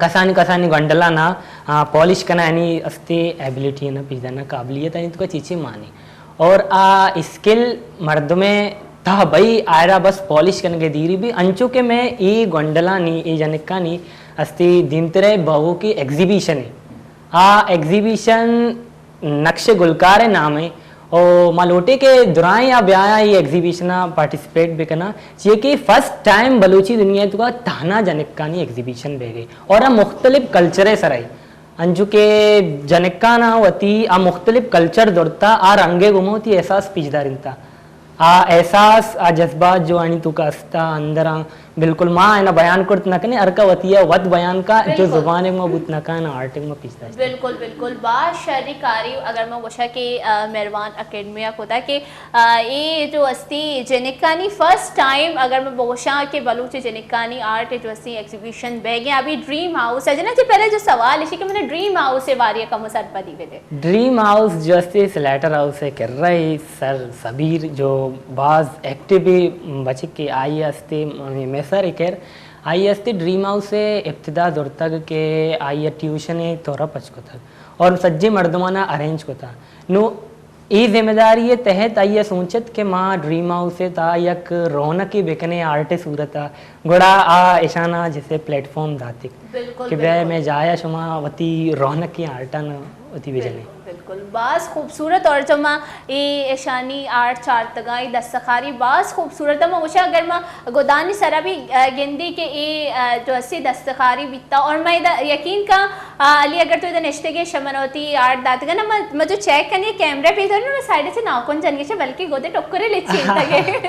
کسانی کسانی گنڈلانا، آ، پالش کنا یعنی استے ایبلٹی نا پیدا نا قابلیت یعنی تو کا چیچے مانی۔ اور آ اسکل مردمے تہ بئی آئرا بس پالش کنگے دیری بھی انچو کہ میں ای گنڈلانی، ای جنکانی استے دیمترے بہو کی ایگزیبیشن ہے۔ آ ایگزیبیشن نقش گلکار ءِ نام ءَ، او ما لوٹیں کہ درائیں آ بیایاں اے ایگزیبیشن ءَ پارٹیسپیٹ بکناں، چیا کہ فرسٹ ٹائم بلوچی دنیا ءِ توکا تہنا جنکانی ایگزیبیشن بیگ ءَ اور آ مختلف کلچر ءِ سرا ءَ، انچو کہ جنکاناں وتی آ مختلف کلچر زرتا، آ رنگ ءِ گوما وتی احساس پیش دارینتا۔ آ احساس، آ جذبات جو آنی توکا استا اندراں، بالکل ما اینا بیان کرت نہ کنیں، ہر کا وتی ءَ وت بیان کا، جو بالکل۔ زبان ءَ ما بوت نہ کن، آرٹ ءَ ما پیش داشت۔ بالکل، بالکل۔ باز شری کاری اگر ما گوشا کہ، آ، مہروان اکیڈمی ءَ کتا کہ، آ، اے جو استی جنکانی فرسٹ ٹائم اگر ما بگوشاں کہ بلوچ جنکانی آرٹ جو استی ایگزیبیشن بیگیں ابھی ڈریم ہاؤس ہے، جنا چہ پہلے جو سوال ہے کہ من ڈریم ہاؤس ءِ بارے ءَ کم سرپدی بدے۔ ڈریم ہاؤس جو استی سلیٹر ہاؤس ءِ کرا ءَ، سر سبیر جو باز ایکٹیو بچکے آئی ءَ استی، ہمے میسر ءِ کر آئی ءَ استی ڈریم ہاؤس ءِ ابتدا زرتگ کہ آئی ءَ ٹیوشن ءِ طور ءَ پچ کتگ اور سجیں مردماں ءَ ارینج کتگ۔ نوں اے ذمہ داری ءِ تحت آئی ءَ سوچت کہ ما ڈریم ہاؤس ءِ تہا یک رونقے بکنیں آرٹ ءِ صورت ءَ، گڑا آ اشاں ءَ جیسے پلیٹ فارم داتگ۔ بالکل، کہ بیا بالکل۔ مئے جاہ ءَ شما وتی رونقیں آرٹاں وتی بجنے۔ بالکل، بالکل۔ باز خوبصورت اور جو ما اے اشانی آرٹ چارتگاں، اے دستکاری باز خوبصورت ہے۔ ما گوشاں اگر ما گدانی سرا بھی، آ، گندی کہ اے، آ، جو استی دستکاری بیتا اور ما ادا یقین کا، آ، علی اگر تو ادا نشتگے شمن وتی آرٹ داتگا نا، ما، ما جو چیک کنی کیمرہ پہ دور نا، ما سائیڈ سے ناکن جنگی چے بلکہ گودے ٹکرے لچی تگے۔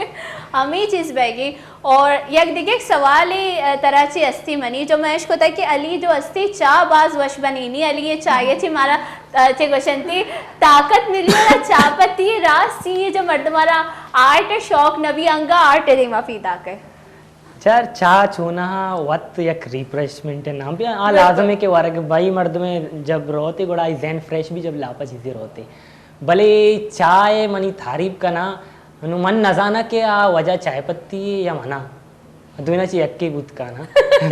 ہمیں چیز بیگی۔ اور یک دگہ یک سوالے، آ، ترا چی استی منی، جو میں اشکتا کہ علی جو استی چاہ باز وش بنینی، علی یہ چاہ یہ چی مارا، آ، چی گوشنتی طاقت ملی اور چاہ پتی راست چی یہ جو مردم مارا آرٹ شوق نبی انگا آرٹ دیما پیدا کئے۔ چار چاہ چونہا وت یک ریفریشمنٹ نام بھی آ بالکل۔ لازم ہے کہ ورگ بھائی مردم جب روتے گڑا ذہن فریش بھی جب لاپا چیزیں روتے۔ بلے چاہ منی تعریف کنا، نوں من نزاناں کہ آ وجہ چائے پتی یا منا۔ دوئیناں چہ یکے بوت کانا۔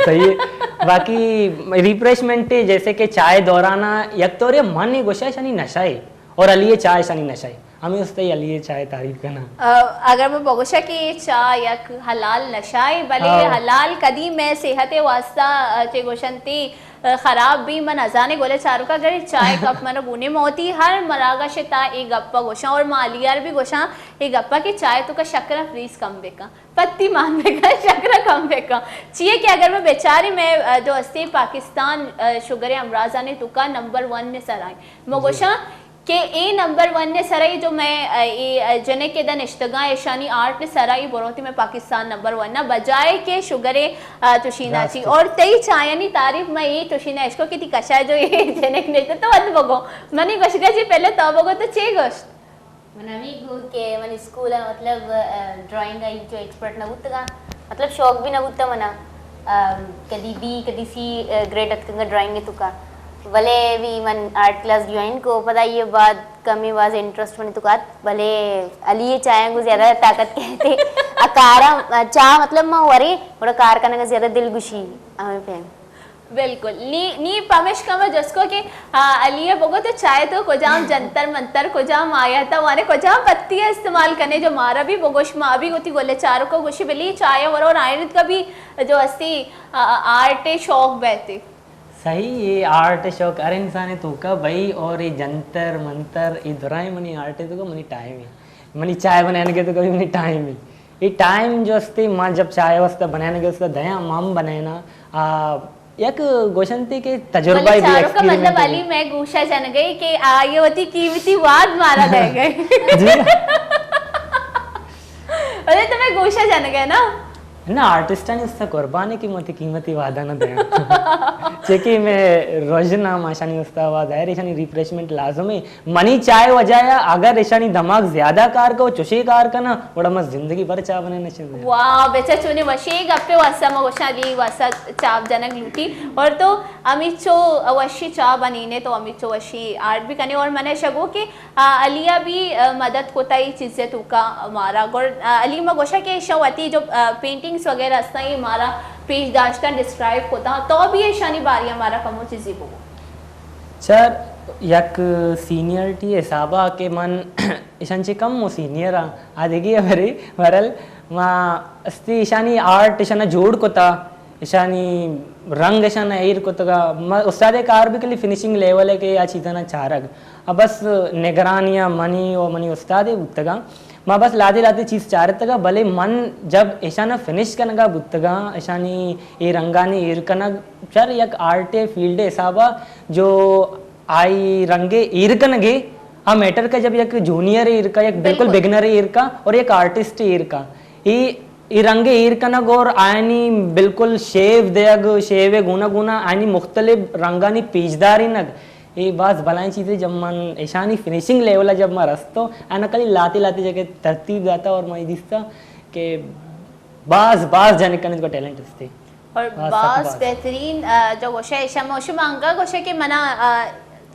صحیح ہے۔ باقی ریفریشمنٹ جیسے کہ چائے دورانا یک طور من گوشا شانی نشہ ہے اور علی چائے شانی نشہ ہے۔ ہمیں اس تے علی چائے تعریف کنا۔ آ، اگر میں بگوشا کہ چاہ یک حلال نشہ ہے، بلے ہاں۔ حلال کدی میں صحت واسطہ، آ، چے گوشنتی، آ، خراب بھی من ازانے گولے چاروکا اگر چائے کپ من گونے موتی ہر مراگش تا اے گپا گوشاں اور مالیار بھی گوشاں اے گپا کہ چائے توکا شکر فریز کم بکن۔ پتی مان بکن، شکر کم بکن۔ چیئے کہ اگر میں بیچاری میں، آ، جو استی پاکستان، آ، شوگر امراضانی توکا نمبر ون نے سر آئیں۔ میں جی۔ گوشاں کہ اے نمبر ون ءِ سرا اے جو مئے، اے، اے جنک ادا نشتگاں، ایشانی آرٹ ءِ سرا اے بروتی مئے پاکستان نمبر ون ءَ، بجائے کہ شوگر ءِ، آ، چوشینا چی۔ راست۔ اور تئی چایانی تعریف مئے اے چوشینا اشکو کہ تئی کشا جو اے جنک نشتہ تو وت بگو۔ منی گوشگا چی پہلے تو بگو تو چے گوشت؟ من ہمے گو کہ من اسکول ءَ مطلب، آ، ڈرائنگ ءَ انچو ایکسپرٹ نہ بوتگاں، مطلب شوق بھی نہ بوتا منا۔ آ، کدی بی، کدی سی، آ، گریڈ اتکگا ڈرائنگ ءِ توکا۔ بلے بھی من آرٹ کلاس جوائن کو، پدا یہ بعد کمی باز انٹرسٹ منی توکا ات، بلے علی ءِ چایاں گو زیادہ طاقت کہتے۔ آ کارا، آ، چاہ مطلب ما ورے، گڑا کار کنگا زیادہ دل گوشی، ہمیں پیم۔ بالکل۔ نی، نی پمیشکا ما جست کو کہ، آ، علی ءَ بگو تو چائے تو کجام جنتر منتر، کجام آیات ءَ وانے، کجام پتی ءَ استعمال کنے، جو مارا بھی بگوش، ما بھی وتی گل ءِ چاروکا گوشی، بلی چائے ورو اور آئرت کا بھی جو استی، آ، آ، آرٹ ءِ شوق بیتے۔ صحیح، یہ آرٹ ءِ شوق ہر انسان ءِ توکا بھئی، اور یہ جنتر منتر، یہ درائیں منی آرٹ ءِ توکا منی ٹائم ہے، منی چائے بنانے کے توکا بھی منی ٹائم ہے۔ یہ ٹائم جو استے، ما جب چائے واسطہ بنانے کے واسطہ دیاں، ما ہم بنائنا، آ، یک گوشنتی کہ تجربہ بلے بھی چاروکا مطلب ایکسپیریمنٹ علی بھی۔ میں گوشا جنگئی کہ آئیے وتی قیمتی واد مارا دے گئے۔ جی۔ بلے تو میں گوشا جنگئے نا؟ نہ، آرٹسٹانی استا قربان ہے کہ من وتی قیمتی وعدہ نہ دیاں۔ چہ کہ میں روزنا ماشانی استا وعدہ ہے، ایشانی ریفریشمنٹ لازم ہے۔ منی چائے وجہ یا اگر ایشانی دماغ زیادہ کار کو، چوشے کار کنا، گڑا من زندگی بھر چاہ بنائے نشن۔ واہ، بچا چونے وشیں گپے واسا ما گوشاں علی واسا چاپ جنگ لوٹی۔ اور تو ہمیچو وشی چاہ بنینے تو ہمیچو وشی آرٹ بھی کنے اور منے شگو کہ آ، علی ءَ بھی، آ، مدد کتا ای چیزے توکا مارا۔ گڑ، آ، علی ما گوشا کہ ایشاں وتی جو، آ، پینٹنگز وغیرہ ہستاں، اے مارا پیش داشتاں، ڈسکرائب کتا، تو بھی ایشانی باریا مارا کمو چیزی بگو۔ سر، یک سینئرٹی حسابا کہ من ایشان چہ کم و سینئر آں، آ دگہ ہبرے، بہرحال ما استی ایشانی آرٹ ایشانا جوڑ کتا، ایشانی رنگ ایشانا ایر کتگا۔ ما استاد کار بھی کلی فنیشنگ لیول ہے کہ آ چیزانا چارگ۔ آ بس نگرانی آ منی و منی استادے بوتگاں۔ ما بس لہتے لہتے چیز چارتگا، بلے من جب ایشانا فنش کنگا بوتگاں، ایشانی اے رنگانی ایر کنگ، چر یک آرٹ فیلڈ حسابا جو آئی رنگے ایر کنگے، آ میٹر کا جب یک جونیئر ایر کا، یک بالکل بالکل۔ بگنر ایر کا اور یک آرٹسٹ ایر کا۔ اے، اے رنگ ایر کنگ اور آیانی بالکل شیو دیگ، شیو گونا گونا آیانی مختلف رنگانی پیچدارینگ، اے باز بلائیں چیزے۔ جب من ایشانی فنیشنگ لیول ء جب ما رستو، آنا کلی لاتے لاتے جگہ ترتیب داتا اور ما اے دیستا کہ باز، باز جنکانی توکا ٹیلنٹ استے۔ اور باز سک باز باز۔ بہترین، آ، جو گوشے، شما، شما انگا گوشے کہ منا، آ،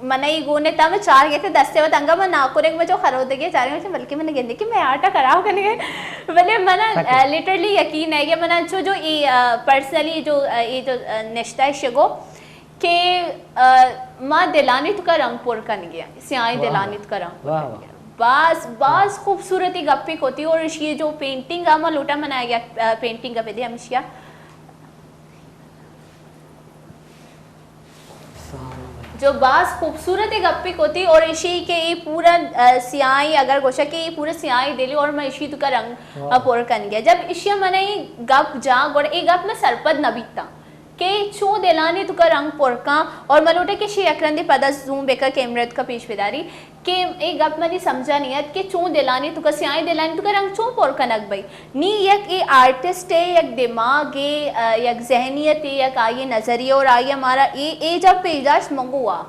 منا ای گونے تا میں چار گیتے دستے وت انگا من ناکرنگ میں جو خرودگے چارے میں بلکہ من گندے کہ میں آٹا خراب کرنے گئے۔ بلے منا، سک۔ آ، لٹرلی یقین ہے کہ منا چو جو ای، آ، پرسنلی جو، آ، ای جو، آ، نشتہ شگو کہ، آ، ما دلانی توکا رنگ پر کنگے، سیاہیں واہ۔ دلانی توکا رنگ پر واہ، کنگے۔ واہ۔ باز، باز واہ۔ خوبصورتی گپی کوتی اور اشی جو پینٹنگ آ ما لوٹا منا یک، آ، پینٹنگ آ بدے ہمشیا۔ جو باز خوبصورت گپی کوتی اور اشی کہ ای پورا، آ، سیاہیں اگر گوشا کہ ای پورا سیاہیں دلی اور ما اشی توکا رنگ، واہ۔ آ، پر کنگے۔ جب اشیا منا ای گپ جا گوڑ ای گپ میں سرپد نہ بیتا۔ کہ چوں دلانی توکا رنگ پر کاں اور من لوٹے کہ شی یک رندے پدا زوم بکا کیمرہ توکا پیش بداری کہ اے گپ منی سمجھا نی ات کہ چوں دلانی توکا، سیاہیں دلانی توکا رنگ چوں پر کنگ بئی۔ نی یک اے آرٹسٹ اے، یک دماغ اے، آ، یک ذہنیت اے، یک آئی نظریہ اور آئی مارا اے، اے جب پیش داشت منگو آ۔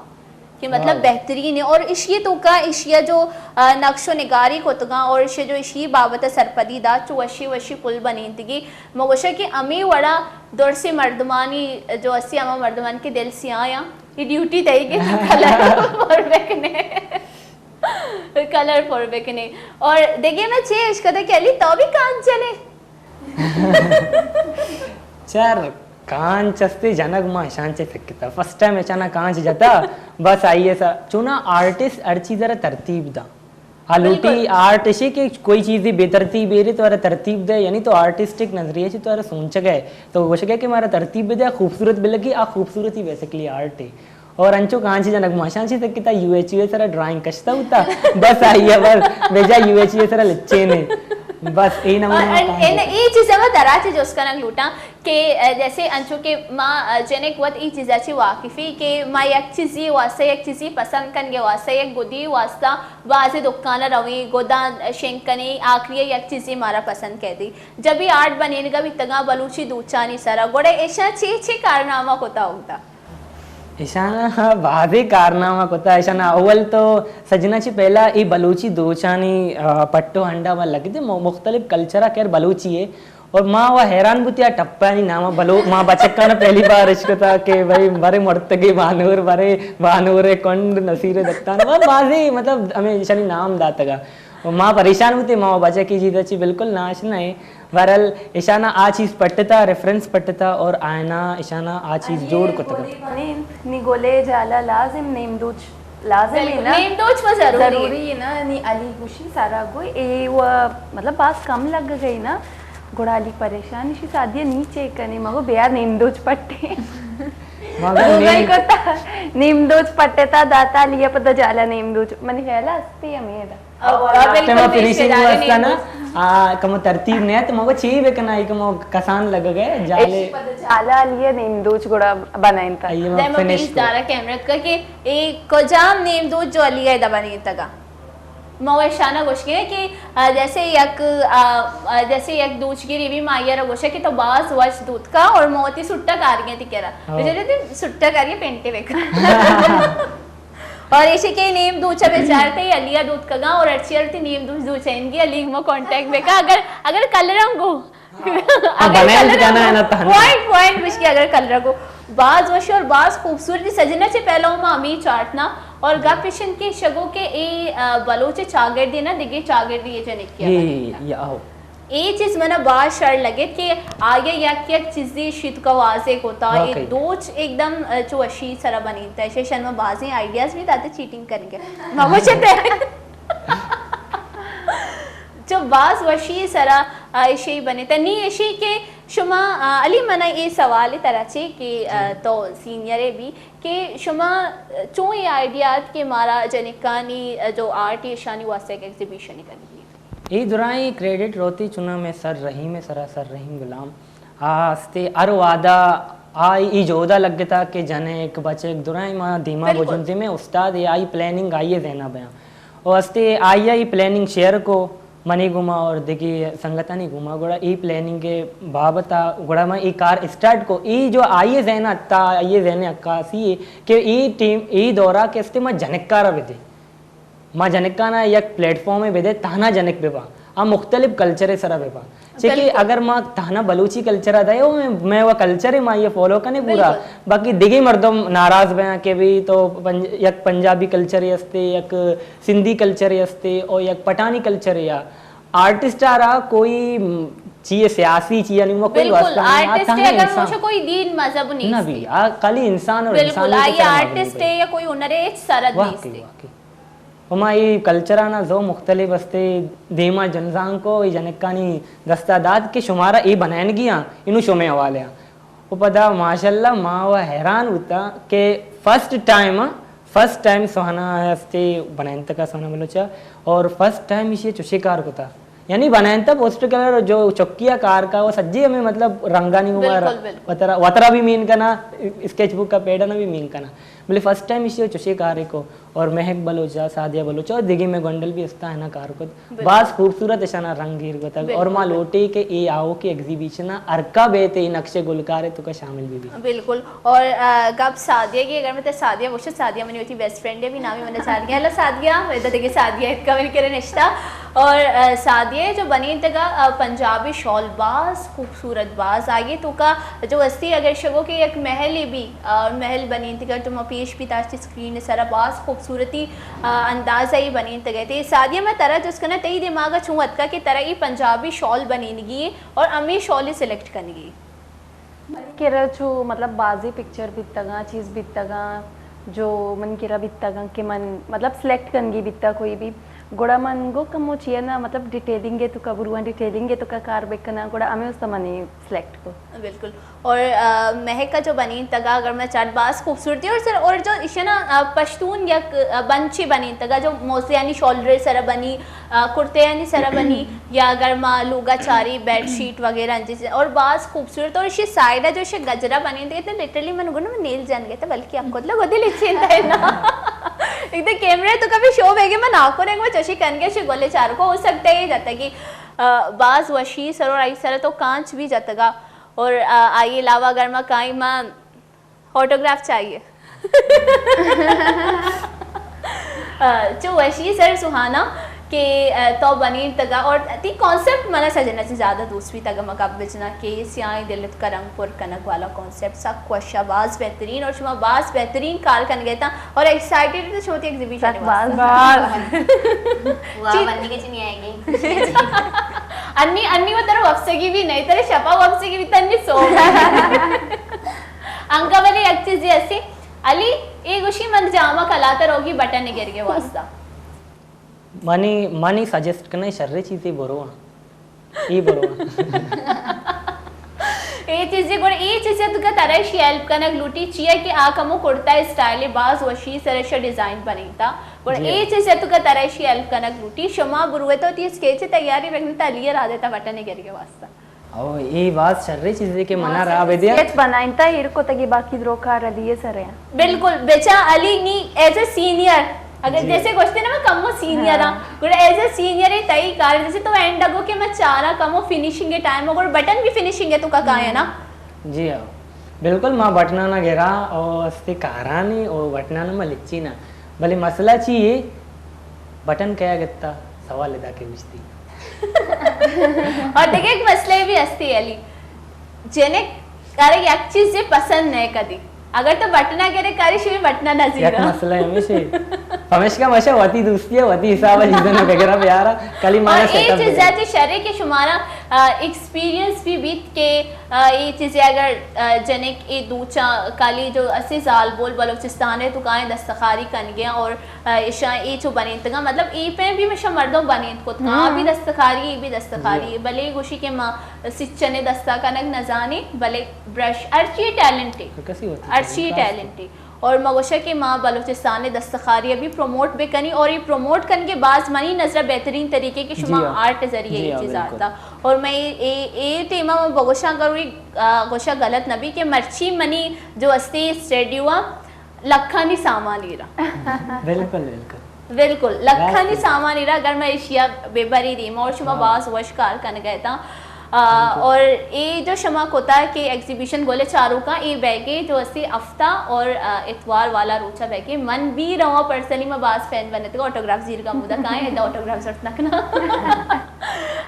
کہ مطلب واہ۔ بہترین ہے اور اشی توکا اشیا جو، آ، نقش و نگاری کتگاں اور اشیا جو اشی بابت سرپدی دات چو وشی وشی پل بنینتگی۔ ما گوشے کہ ہمے وڑا درسیں مردمانی جو استی ہما مردمان کہ دل سیاہ آں، یہ ڈیوٹی تئی کہ کلر پر بکنے، کلر پر بکنے۔ اور دیگے میں چے اشکتا کہ علی تو بھی کانچ جنے؟ چار کانچ استے جنگ ما اشان چے سکتا۔ فرسٹ ٹائم اشانا کانچ جتا، بس آئیے سا۔ چونا آرٹسٹ ہر چیز را ترتیب دا۔ آ لوٹی بالکل۔ آرٹ اشی کہ کوئی چیزی بے ترتیب ایرے تو ارا ترتیب دے، یعنی تو آرٹسٹک نظریہ چی تو ارا سوچگے۔ تو گوشگے کہ مارا ترتیب بدے، خوبصورت بلگی، آ خوبصورتی بیسکلی آرٹ ہے۔ اور انچو کانچی جنگ ماشان چی تک کتا یو ایچ یو سرا ڈرائنگ کشتا ہوتا، بس آئیے بس بیجا یو ایچ یو سرا لچینے۔ بس اے نمونے ما کہانی۔ اے چیز ءَ ما ترا چہ جست کنگ لوٹاں کہ، آ، جیسے انچو کہ ما، آ، جنک وت اے چیز ءَ چہ واقفی کہ ما یک چیزی واسطہ، یک چیزی پسند کنگ ءِ واسطہ، یک گدی واسطہ بازیں دکان ءَ رویں، گداں شنگ کنیں، آخری ءَ یک چیزی مارا پسند کئیت۔ جبی آرٹ بنینگ ءَ بیتگاں بلوچی دوچانی سرا، گڑا ایشاں چے چے کارنامہ کتا ہوتا؟ ایشاں بازیں کارنامہ کتا۔ ایشاں اول تو سجنا چی پہلا ای بلوچی دوچانی، آ، پٹ و ہنڈا ما لگتے مو-، مختلف کلچرا خیر بلوچی ہے۔ اور ما وہ حیران بوتی آ ٹپانی نام بلو-، ما بچکانا پہلی بار اشکتا کہ بھائی برے مرتگے بانور، برے بانور کنڈ نصیر دتان، وہ بازیں مطلب ہمیں ایشانی نام داتگا۔ و ما پریشان بوتیں، ما و بچکی چیزا چی بالکل نہ آشنا ایں۔ بہرحال ایشانا آ چیز پٹتا، ریفرنس پٹتا اور آئینا ایشانا آ چیز جوڑ کتگ۔ نی گلے جالا لازم نیم دوچ، لازم ہے نا؟ نیم دوچ و ضروری ہے۔ ضروری ہے نا؟ نی علی گوشی سارا گو اے و مطلب باز کم لگ گئی نا، گڑا علی پریشان شی سادیا نی چے کنے، مگو بیار نیم دوچ پٹے۔ مگو گوگل نیم کتا، نیم دوچ پٹتا داتا علی پدا جالا نیم دوچ، منی خیال است ہمیں دا۔ اب، اب بالکل ٹائم پیش فنیشنگ کرا رہے واسطہ نا، نہیں۔ آ، کمو ترتیب نہیں ہے، تو مگو چی بکنا، یہ کمو کسان لگ گئے، جالے۔ ایشی پد جالا لیے نیم دوچ گڑا بنائیں تا۔ آئیے ما دائما فنش پیش کو۔ دارا کیمرہ کا کہ ایک کجام نیم دوچ جو علی ہے دا بنائیں تگا۔ ما وہ اشانا گوش گئے کہ، آ، جیسے یک، آ، آ، جیسے یک دوچ گیری بھی مائی را گوشے کہ تو باز وش دوت کا اور موتی سٹا کار گئے تھی کرا۔ ہاں۔ بچارے تھی سٹا کار گئے پینٹے بکا۔ اور ایشی کہ نیم دوچا بیچارتے علی دوت کگا اور اچھی ارتی نیم دوچ دوچا انگی علی ما کانٹیکٹ بکا اگر، اگر کلر ہم گو۔ ہاں، اگر بنائیں کلر جانا ہم ہے نا تہنا۔ پوائنٹ، پوائنٹ بشکی اگر کلر گو۔ باز وش اور باز خوبصورتی سجنا چے پہلا ما ہمیں چارتنا اور گپ اشن کے شگو کے اے، آ، بلوچ چاگردی نا دگے چاگردی یہ جنک کیا اے، بنائے۔ یا آؤ۔ اے چیز منا باز شر لگت کہ آیا یک یک چیزی شیت کا واضح کوتا، اے واقعی۔ دوچ ایک دم، آ، چو وشی سرا بنیتا ہے، شیشن ما بازیں آئیڈیاز بھی داتے چیٹنگ کریں گے۔ ما مجھے تے۔ چو باز وشی سرا، آ، ایشی بنیتا۔ نی ایشی کہ شما، آ، علی منا اے سوال ترا چے کہ، آ، جی۔ تو سینئر بھی کہ شما، آ، چون اے آئیڈیا ات کہ مارا جنکانی، آ، جو آرٹ ایشانی واسطہ ایک ایگزیبیشن کنگی؟ اے درائیں کریڈٹ روتی چنا میں سر رحیم، سرا سر رحیم غلام۔ آ ہستے ہر وعدہ آ ای جہدا لگتا کہ جنک بچک درائیں ما دیما بالکل۔ بجن، دیمے استاد اے آئی پلاننگ آئیے ذہنا بیاں۔ او ہستے آئی ای پلاننگ شیئر کو منی گوما اور دگہ سنگتانی گوما، گڑا ای پلاننگ کے بابت گڑا ما ای کار اسٹارٹ کو۔ ای جو آئیے ذہنا تا، آئیے ذہن عکاسی ہے کہ ای ٹیم، ای دورا کہ ہستے ما جنکارا بدے۔ ما جنکانا یک پلیٹ فارمے بدے، تہنا جنک ببا، آ مختلف کلچرے سرا ببا۔ چہ کہ بالکل۔ اگر ما تہنا بلوچی کلچرا دئے، او میں، میں وہ کلچرے ما یہ فالو کنے پورا، بالکل۔ باقی دگہ مردم ناراض بیاں کہ بھی تو پنج-، یک پنجابی کلچرے ہستے، یک سندھی کلچرے ہستے، او یک پٹانی کلچرے یا آرٹسٹ آرا کوئی، م، چیئے سیاسی چیئے نہیں، وہ کوئی بالکل، واسطہ نہیں، آ آرٹسٹ تہنا اگر انسان۔ مجھے کوئی دین مذہب نہیں نہ بھی، آ خالی انسان اور بالکل، انسانیت آئی سرا مبنی آرٹسٹ بھئی۔ ہے یا کوئی ہنر ہے، ہچ سرد نہیں واقعی، استے۔ واقعی۔ و ما ای کلچرانا زو مختلف استے دیما جنزان کو، ای جنکانی دستا داد کہ شمارا ای بنائنگی ہاں، انو شمے حوالے ہاں۔ و پدا ماشاءاللہ ما و حیران بوتا کہ فرسٹ ٹائم، فرسٹ ٹائم سہانا استے بنائنتکا سہانا بلوچا، اور فرسٹ ٹائم ایشی چوشے کار کتا۔ یعنی بنائنتا پوسٹر کلر جو چکی آ کار کا، وہ سجی ہمیں مطلب رنگانی گوما بالکل، بالکل۔ وترا، وترا بھی مین کنا، اسکیچ بک کا پیڈا نا بھی مین کنا۔ بلے فرسٹ ٹائم ایشی چوشے کارے کو، اور مہک بلوچ آ، سعدیہ بلوچ آ، اور دگہ میں گونڈل بھی استا ہے نا کار کت۔ بالکل۔ باز خوبصورت اشانا رنگ گیر کتگ، اور ما بالکل۔ لوٹے کہ اے آؤ کہ ایگزیبیشن آ ہر کا بیت اے نقش گلکار تو کا شامل بھی بھی۔ بالکل۔ اور، آ، گپ سعدیہ کی، اگر میں تے سعدیہ گوشت، سعدیہ منی وتی بیسٹ فرینڈ ہے بھی، نامی من سعدیہ۔ ہیلو سعدیہ، ادا دگہ سعدیہ اتکا منی کرے نشتا۔ اور، آ، سعدیہ جو بنینتگا، آ، پنجابی شال باز خوبصورت باز آئیے تو کا جو استی اگر شگو کہ یک محل ہی بھی، آ، محل بنینتگا تو ما پیش بھی تاشتی اسکرین سرا باز خوبصورتی، آ، انداز ای بنینتگے۔ تے سعدیہ میں ترا جس کنا تئی دماغ چون اتکا کہ ترا ای پنجابی شال بنینگی اور امی شال سلیکٹ کنگی؟ منی کرا چو مطلب بازیں پکچر بیتگاں، چیز بیتگاں جو منی کرا بیتگاں کہ من مطلب سلیکٹ کنگی بیتا کوئی بھی، گڑا من گو کمو چیا نا مطلب ڈیٹیلنگ ءِ تو کا برواں، ڈیٹیلنگ ءِ تو کا کار بکناں، گڑا ہمیں است منی سلیکٹ کو۔ بالکل۔ اور، آ، مہک ءَ جو بنینتگا اگر میں چٹ باز خوبصورتی اور سر اور جو اشنا، آ، پشتون یک، آ، بنچے بنینتگا جو موسیانی شولڈر سر بنی، آ، کرتے آنی سرا بنی، یا اگر ما لوگا چاری بیڈ شیٹ وغیرہ انچیں چیز، اور باز خوبصورت، اور اشی سائیڈا جو اشی گجرا بنی دیتے، لٹرلی من گنو من نیل جان گئے تھے، بلکہ اب خود لوگ دل اچھے نا۔ ایک دن کیمرے تو کبھی شو بیگے من آکو نے، وہ چوشی کن گئے، اشی گلے چار کو ہو سکتا ہے جاتا کہ، آ، باز وشی سر اور آئی سر تو کانچ بھی جاتا گا، اور، آ، آئی علاوہ اگر ما کائیں ما فوٹوگراف چاہیے۔ آ، چو وشی سر سہانا کہ، آ، تو بنی تگا اور تی کانسیپٹ منا سجنا چی زیادہ دوست بھی تگا مکا بچنا کہ سیاہیں دلت کا رنگ پر کنک والا کانسیپٹ سک وشا باز بہترین اور شما باز بہترین کار کن گئے تا اور ایکسائٹڈ تو شما تی ایگزیبیشن سک باز۔ باز۔ واہ، چی- بندی کے چنی آئے گی۔ انی، انی وہ ترو وپسگی بھی نہیں، ترے شپا وپسگی بھی تنی سو۔ انگا بلے یک چیزے ہستی، علی، اے گوشی من جامہ کلاتر ہوگی بٹن گرگے واسطہ۔ منی، منی سجیسٹ کنے شرے چیزے برو ہاں۔ اے برو ہاں۔ اے چیزے گڑا، اے چیزے تو کا ترا اشی ہیلپ کنگ لوٹی، چیا کہ آ کمو کرتا اسٹائل باز وشی سرش ڈیزائن بنیتا۔ گڑا جی اے ہاں۔ چیزے تو کا ترا اشی ہیلپ کنگ لوٹی، شما بروے تو تی اسکیچ تیاری رکھنے تا علی را دیتا بٹن گرگے واسطہ۔ او، اے باز شریں چیزے کہ منا راہ بدیا۔ اسکیچ بنائینتا ایر کتگی، باقی درو کار علی سر ہے۔ بالکل، بچا علی نی ایز اے سینئر، اگر جی۔ جیسے گوشتے نا، میں کم سینئر ہاں۔ ہاں، گڑا ایز اے سینئر ہے تئی کار، جیسے تو اینڈ اگو کہ میں چارا کمو فنیشنگ ہے ٹائم، گڑا بٹن بھی فنیشنگ ہے تو کا کایا نا؟ جی ہاں، بالکل، ما بٹنا نہ گرا او استے کارانی او بٹنا نہ ملچی نا، بلے مسئلہ چی ہے؟ بٹن کیا گتا؟ سوال ادا کے بجتی۔ اور دیکھیں، ایک مسئلہ بھی ہستی علی، جنک کارے یک چیز پسند نہیں کدی، اگر تو بٹنا گرے کاری شوی بٹنا نہ یک زیرا۔ مسئلہ ہمیشہ، ہمیشہ کا مشا وتی دوستی ہے، وتی حساب ہے، جس دن وغیرہ پیارا کلی مانا اور اے سیٹ اپ چیز ہے کہ شرے کہ شمارا، آ، ایکسپیرینس بھی بیت کہ، آ، اے چیزیں اگر، آ، جنک اے دوچا کالی جو اسے زال بول بلوچستان ہے تو کائیں دستخاری کنگے اور، آ، اشاں اے چو بنینتگا، مطلب اے پہ بھی مشا مردم بنینت کت کاں، آ بھی دستخاری، اے بھی دستخاری، بلے گوشی کہ ما سچنے دستا کنگ نزانی، بلے برش ہر چی ٹیلنٹ ہے، ہر چی ٹیلنٹ ہے۔ اور ما گوشا کہ ما بلوچستان دستخاری ابھی پروموٹ بکنی اور یہ پروموٹ کنگے باز منی نظر بہترین طریقے کہ شما آرٹ ذریعے یہ چیز آتا۔ اور میں اے، اے، اے ٹیما ما بگوشاں کرو، آ، گوشا غلط نبی کہ مرچی منی جو استے اسٹیڈیو آ لکھانی سامان ایرا۔ بالکل، بالکل۔ بالکل، لکھانی سامان ایرا اگر میں ایشیا بے بری دیم اور شما باز وش کار کن گئے تا۔ آ، اور اے جو شما کتا کہ ایگزیبیشن گولے چاروکاں اے بیگے جو اسے ہفتہ اور، آ، اتوار والا روچا بیگے من بھی رواں پرسنلی میں باز فین بنت آٹوگراف زیرگا مودا کائیں، ادا آٹوگراف ضرورت نہ کنا۔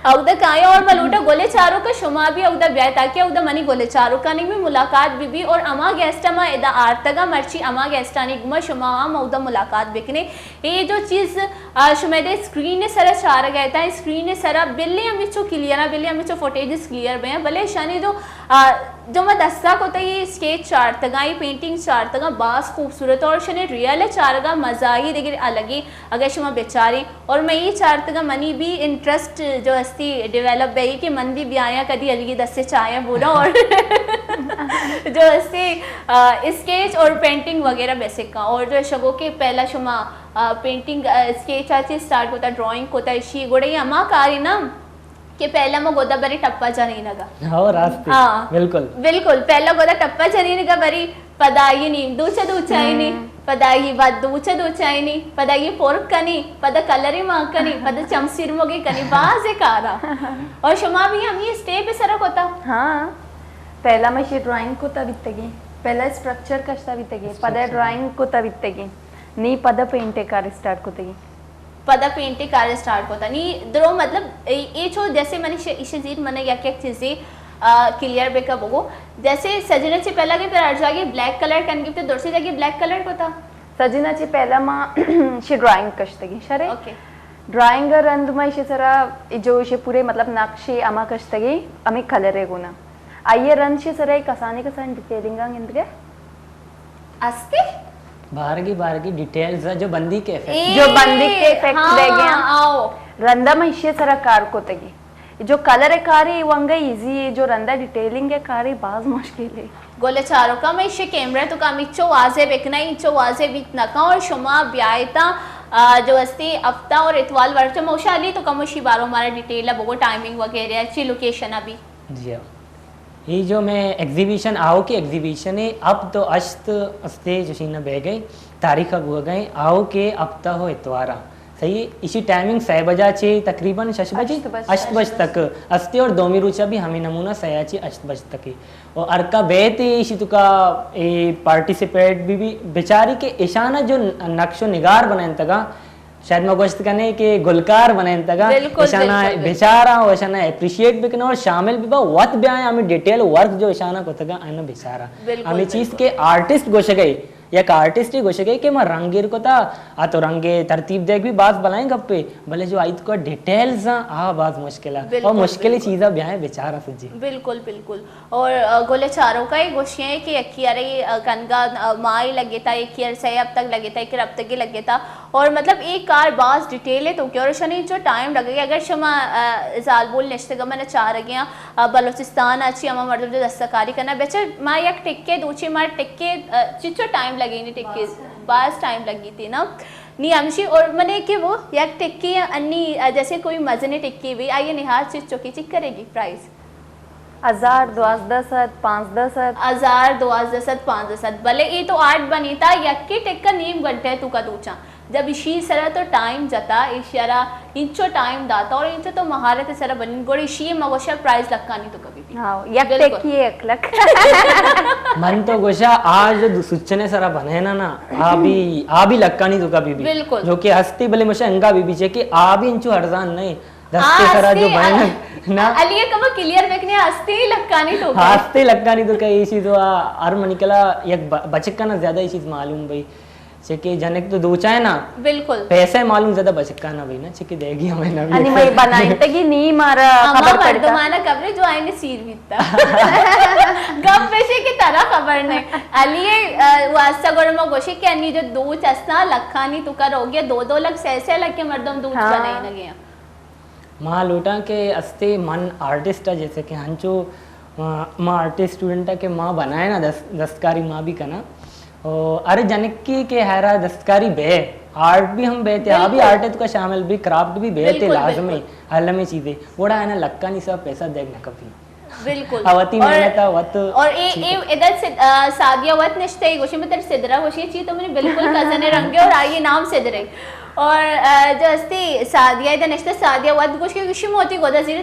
اودا کائیں اور میں لوٹا گولے چاروکا شما بھی اودا بیائے تاکہ اودا منی گولے چاروکانی بھی ملاقات بھی بھی اور اما گیسٹ ما ادا آرتگا مرچی اما گیسٹانی گما شما ہم اودا ملاقات بکنے۔ اے جو چیز، آ، شما دے اسکرین سرا چارگ ء تا، اسکرین سرا بلے ہمچو کلیئر آ، بلے ہمچو فوٹیجز کلیئر بے، بلے شانی جو، آ، جو ما دستا کتا یہ اسکیچ چارتگا، یہ پینٹنگ چارتگا، باز خوبصورت اور شنے ریئل چارگا مزاحی دیگر الگی اگر شما بچاریں۔ اور میں یہ چارتگا منی بھی انٹرسٹ جو استی ڈیولپ بے کہ من بھی بیایا کدی علی دستے چایا بولا اور جو استی، آ، اسکیچ اور پینٹنگ وغیرہ بے سکا اور جو شگو کہ پہلا شما آ، پینٹنگ، آ، اسکیچ آ چی اسٹارٹ کتا، ڈرائنگ کتا، اشی گڑا یہ ہما کاری نا کہ پہلا ما گودا بری ٹپا جنینگا۔ ہاں، راست ہے۔ ہاں۔ بالکل۔ بالکل، پہلا گودا ٹپا جنینگا بری، پدا یہ نیم دوچا دوچائینی، پدا یہ بعد دوچا دوچائینی، پدا یہ پورک کنی، پدا کلری مان کنی، پدا چمسیر مگی کنی، باز کارا۔ اور شما بھی ہم یہ اسٹیپ سر کتا؟ ہاں، پہلا میں یہ ڈرائنگ کتا بیتگی، پہلا اسٹرکچر کشتا بیتگی، پدا ڈرائنگ کتا بیتگی۔ نی پدا پینٹ کار اسٹارٹ کتگی۔ پدا پینٹ کار اسٹارٹ کتا۔ نی درو مطلب اے، اے چو جیسے من ایشی زیر من یک یک چیزی، آ، کلیئر بکا بگو۔ جیسے سجنا چی پہلا کہ پر ہر جاگے بلیک کلر کن گفت، درسی جاگے بلیک کلر کتا۔ سجنا چی پہلا ما شی ڈرائنگ کشتگی، شرے؟ اوکے۔ ڈرائنگ رند ما ایشی سرا جو ایشی پورے مطلب نقشی اما کشتگی، امی کلر گونا۔ آئیے رند شی سرا کسانی کسانی ڈیٹیلنگ گندگے۔ استے؟ بارگی بارگی ڈیٹیلز جو بندی کے افیکٹ۔ اے، جو بندی کے افیکٹ ہاں، دے گیا۔ آؤ۔ رندا میں ایشی سرا کار کتگی۔ جو کلر کاری وانگا ایزی ہے، جو رندا ڈیٹیلنگ کاری باز مشکل ہے۔ گولے چاروکا میں ایشی کیمرہ تو کم اچو واضح بکنا، اچو واضح بیت نکا اور شما بیائے تا آ، جو استی ہفتہ اور اتوار ورچہ موشا علی تو کموشی بارو ہمارا ڈیٹیل ہے، بگو ٹائمنگ وغیرہ، اچھی لوکیشن ابھی۔ جی ہاں۔ یہ جو میں ایگزیبیشن، آؤ کی ایگزیبیشن ہے، اب تو اشت استے جو شینا بہ گئے، تاریخ اب ہو گئے، آؤ کے ہفتہ ہو اتوارا۔ صحیح ہے؟ اسی ٹائمنگ سہ بجا چے تقریباً شش بجے؟ اشت بج، اشت بج تک استے اور دومی روچا بھی ہمیں نمونہ سہ چے اشت بج تک ہے۔ اور ارکا بیت ایشی تو کا اے پارٹیسپیٹ بھی، بھی بیچاری کہ اشانا جو نقش و نگار بنائیں تگا، شاید ما گوشت کنے کہ گلکار بنائیں تگا، بالکل، اشانا بالکل، بالکل۔ بیچارا و اشانا اپریشیٹ بکنا اور شامل بھی با وت بیائیں ہمیں ڈیٹیل ورک جو اشانا کتگا آنا بیچارا۔ بالکل، ہمیں چیز بالکل۔ کہ آرٹسٹ گوشگئے، یک آرٹسٹ ہی گوشگئے کہ ما رنگ ایر کتا، آ تو رنگ ترتیب دیگ بھی باز بلائیں گپے، بلے جو آئی تو کا ڈیٹیلز آ باز مشکل ہے اور بالکل، مشکل بالکل۔ چیزا بیائیں بیچارا سجی۔ بالکل، بالکل۔ اور، آ، گل چاروکا یہ گوشی ہیں کہ یکی ارے، آ، کنگا، آ، ماہ لگے تا، یکی ارے سہ ہفتہ لگے تا، یکی ہفتہ لگے تا۔ اور مطلب ایک کار باز ڈیٹیل ہے تو کہ اور شنی جو ٹائم لگے گا، اگر شما، آ، زالبول نشتگا من چارگیاں، آ، بلوچستان آ چی ہما مردم جو دستکاری کنا، بچے ما یک ٹکے دوچی ما ٹکے، آ، چچو ٹائم لگے نی ٹکے، باز ٹائم لگی تھی نا۔ نی ہمشی اور منے کہ وہ یک ٹکے انی، آ، جیسے کوئی مزنے ٹکے بھی، آئیے نہاد چچو کی چک کرے گی پرائز؟ ہزار، دوازدہ سد، پانزدہ سد۔ ہزار، دوازدہ سد، پانزدہ سد۔ بلے اے تو آرٹ بنی تا یکے ٹکا نیم گھنٹے تو کا دوچاں۔ جب اشی سرا تو ٹائم جتا، اشی را انچو ٹائم داتا اور انچو تو مہارت سرا بنی، گوڑے اشی مگوشا پرائز لکانی تو کبھی بھی۔ ہاں، یک بالکل۔ ٹکی یک لک۔ من تو گوشا آج جو سچنے سرا بنے نا نا، آ بھی، آ بھی لکانی تو کبھی بھی۔ بالکل۔ جو کہ ہستی بلے مشا انگا بھی بھی چے کہ آ بھی انچو ارزان نہیں۔ دست آ، سرا جو ہستے، بہن نا۔ علی کما کلیئر بکنے ہستے لکانی تو کا۔ ہستے لکانی تو کا یہ چیز ہوا، ہر منی کلا یک ب-، بچک کا نا زیادہ یہ چیز معلوم بھئی۔ چہ کہ جنک تو دوچائے نا۔ بالکل۔ پیسے معلوم زیادہ بچک کا نا بھئی نا، چہ کہ دے گی ہمیں نا بھی۔ انی میں بنائیں تگی نی مارا ہما خبر پڑتا۔ مردمانا خبرے جو آئینے سیر بیتا۔ گپ پیشے کہ ترا خبر نہیں۔ علی، آ، واسطہ گوڑا ما گوشے کہ انی جو دوچ اسنا لکھانی تو کا روگیا دو دو لکھ سے سے لکھ کے مردم دوچ ہاں۔ بنائیں گیا۔ ما لوٹاں کہ استے من آرٹسٹ ء جیسے کہ ہنچو، آ، ما آرٹسٹ اسٹوڈنٹ ء کہ ما بنائے نا دست-، دستکاری ما بھی کناں۔ او ہر جنکی کہ ہرا دستکاری بے، آرٹ بھی ہم بے تے، آ بھی بالکل۔ آرٹ ء تو کا شامل بھی، کرافٹ بھی بے تے بالکل، لازم ہے، بالکل۔ المی چیزیں۔ وڑا ہے نا لکانی سب پیسہ دیکھ نہ کبھی۔ بالکل۔ آ وتی اور، محنت آ وت اور اے، اے ادھر سے، آ، سعدیہ وت نشتے، گوشی مطلب سدرا گوشی چی تو منی بالکل کزن رنگے اور آئیے نام سدرے۔ اور، آ، جو استی سعدیہ ادھر نشتے، سعدیہ وت گوشی کہ گوشی موتی گودا زیر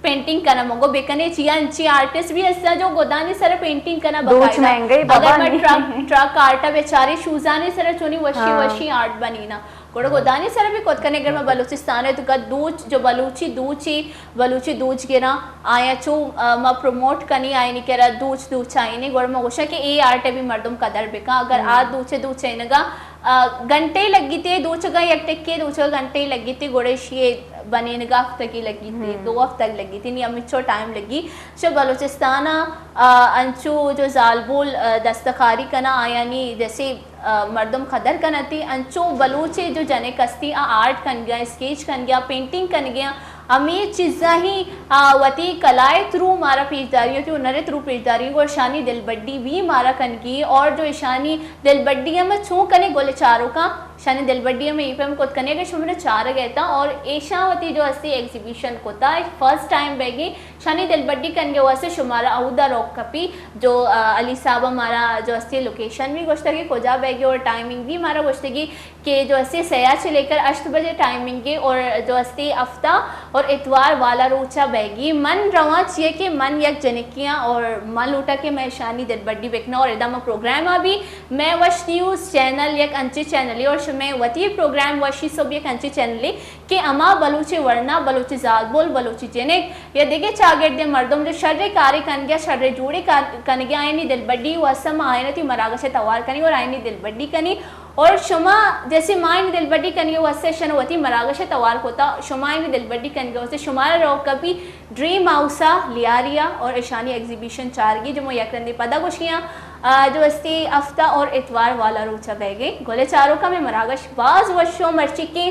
پینٹنگ کنا مگو بکنے چیا انچی آرٹسٹ بھی استا جو گودانی سر پینٹنگ کنا دوچ باقاعدہ۔ مہنگے اگر بابا میں نہیں۔ ٹرک، ٹرک آرٹ بیچاری شوزانی سر چونی وشی ہاں۔ وشی آرٹ بنینا۔ گڑا گودانی سر بھی کت کنے، اگر ما بلوچستان ہے تو کا دوچ، جو بلوچی دوچی، بلوچی دوچ گراں، آیا چو، آ، ما پروموٹ کنی، آئینی کرا دوچ دوچ آئینی، گڑا ما گوشا کہ اے آرٹ بھی مردم قدر بکا، اگر آ دوچ دوچ اینگا، آ، گھنٹے لگی تے دوچگا، یک ٹکے دوچگا گھنٹے لگی تے، گڑا شی بنینگا ہفتگی لگی تے، دو ہفتگ لگی تے، نی ہمچو ٹائم لگی۔ چو بلوچستان آ، آ، انچو جو زالبول، آ، دستکاری کنا، آیانی جیسے آ، مردم قدر کنت، انچو بلوچے جو جنک استی آ آرٹ کنگیا، اسکیچ کنگیا، پینٹنگ کنگیا، ہمے چیزاں ہی، آ، وتی کلائے ترو مارا پیشداری، وتی ہنرے ترو پیشداری، گڑا شانی دلبڈی بھی مارا کنگی، اور جو اشانی دلبڈی ہم چون کنے گل چاروکاں، شانی دلبڈی ہم ای پیم کت کنے کہ شمارا چارگ ایتا، اور ایشاں وتی جو استی ایگزیبیشن کتا، فرسٹ ٹائم بیگی، شانی دلبڈی کنگے واسطے شمارا اودا روک کپی۔ جو، آ، علی صاحب مارا جو استی لوکیشن بھی گوشتگی، کجا بیگی اور ٹائمنگ بھی مارا گوشتگی کہ جو استی سیا چہ لے کر اشت بجے ٹائمنگ ہے اور جو استی ہفتہ اور اتوار والا روچا بیگی۔ من رواں چیئے کہ من یک جنکیاں اور من لوٹا کہ میں شانی دلبڈی بکنا اور ادا ما پروگرام آ بھی میں وش نیوز چینل یک انچی چینلی اور شمے وتی پروگرام وشی صبح یک انچی چینلی کہ ہما بلوچی ورنا، بلوچی زالبول، بلوچی جنک یا دگہ چاگردیں مردم جو شریں کارے کنگیا، شریں جوڑے کار-، کنگیا، آیانی دلبڈی واسطہ ما آیانی وتی مراگش توار کنی اور آیانی دلبڈی کنی۔ اور شما جیسے ما آیانی دلبڈی کنگے واسطہ شن وتی مراگش توار کتا، شما آیانی دلبڈی کنگے واسطہ شمارا روک کپی ڈریم ہاؤسا لیاریا اور اشانی ایگزیبیشن چارگی جو ما یک رندے پدا گوشیاں، آ، جو استی ہفتہ اور اتوار والا روچا بیگے۔ گلے چاروکا میں مراگش باز وشو مرچی کے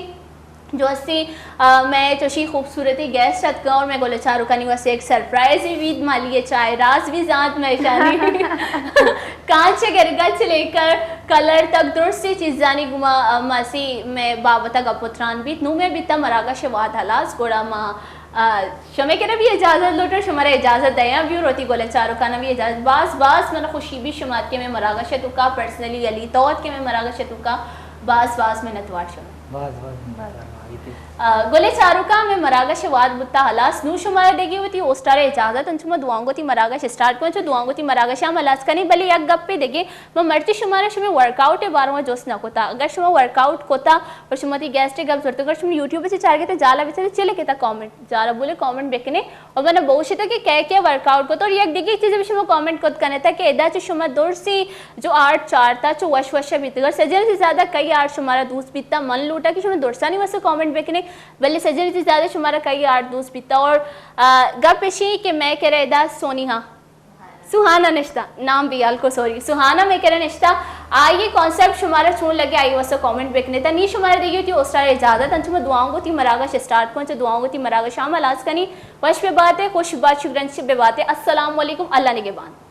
جو ہستی، آ، مئے چوشی خوبصورتی گیسٹ اتکا اور مئے گل چاروکانی واسطے ایک سرپرائز ہی بیت، مالی یہ چائے راز بھی زانت مئے شانی۔ کانچ گرگچ لے کر کلر تک درستی چیزانی گما، آ، ماسی مئے بابتا گپ و تران بیت۔ نو مئے بیتا مراگش واد ہلاس، گڑا ما، آ، شمے کرا بھی اجازت لوٹو، شمارا اجازت دیاں بھی اور وتی گل چاروکانا بھی اجازت۔ باز باز من خوشی بھی شمات کے مئے مراگش توکا، پرسنلی علی توت کے مئے مراگش توکا، باز باز منتوار شما۔ باز باز منتوار ما بیتے۔ آ، گلے چاروکاں، مئے مراگش واد بوتا ہلاس۔ نوں شمارا دگہ وتی ہوسٹارا اجازت انت، ما دعاؤں گوں وتی مراگش اسٹارٹ کن، چو دعاؤں گوں وتی مراگش ہم ہلاس کنی، بلے یک گپے دگہ، ما مرچی شمارا شمے ورک آؤٹ باروا جست نہ کتا۔ اگر شما ورک آؤٹ کتا اور شما تی گیسٹ گپ زرت، اگر شما یوٹیوب سے چارگے تے جالا بچے چلے کتا کامنٹ، جالا بولے کامنٹ بکنے۔ اور من بوشتا کہ کئے کئے ورک آؤٹ کت۔ اور یک دگہ چیز بھی شما کامنٹ کت کنے تا کہ ادا چو شما درسی جو آرٹ چارتا چو وش وش بیتگا، سجن سے زیادہ کئی آرٹ شمارا دوست بیتا؟ من لوٹا کہ شما درسانی واسطے کامنٹ بکنے، بلے سجن سے زیادہ شمارا کئی آرٹ دوست بیتا؟ اور، آ، گپ اشی کہ مئے کرا ادا سونی ہاں سوہانا نشتا، نام بیال کو، سوری، سوہانا مئے کرا نشتا۔ آئی کانسپٹ شمارا چون لگے، آئی واسطے کامنٹ بکنے تا۔ نی شمارا دیگی ہوتی ہوسٹارا اجازت، انچو ما دعاؤں گوں وتی مراگش اسٹارٹ کن، چو دعاؤں گوں وتی مراگش ہم ہلاس کنی۔ وش بہ باتے، خوش بات، شکرن بہ باتے۔ السلام علیکم، اللہ نگہبان۔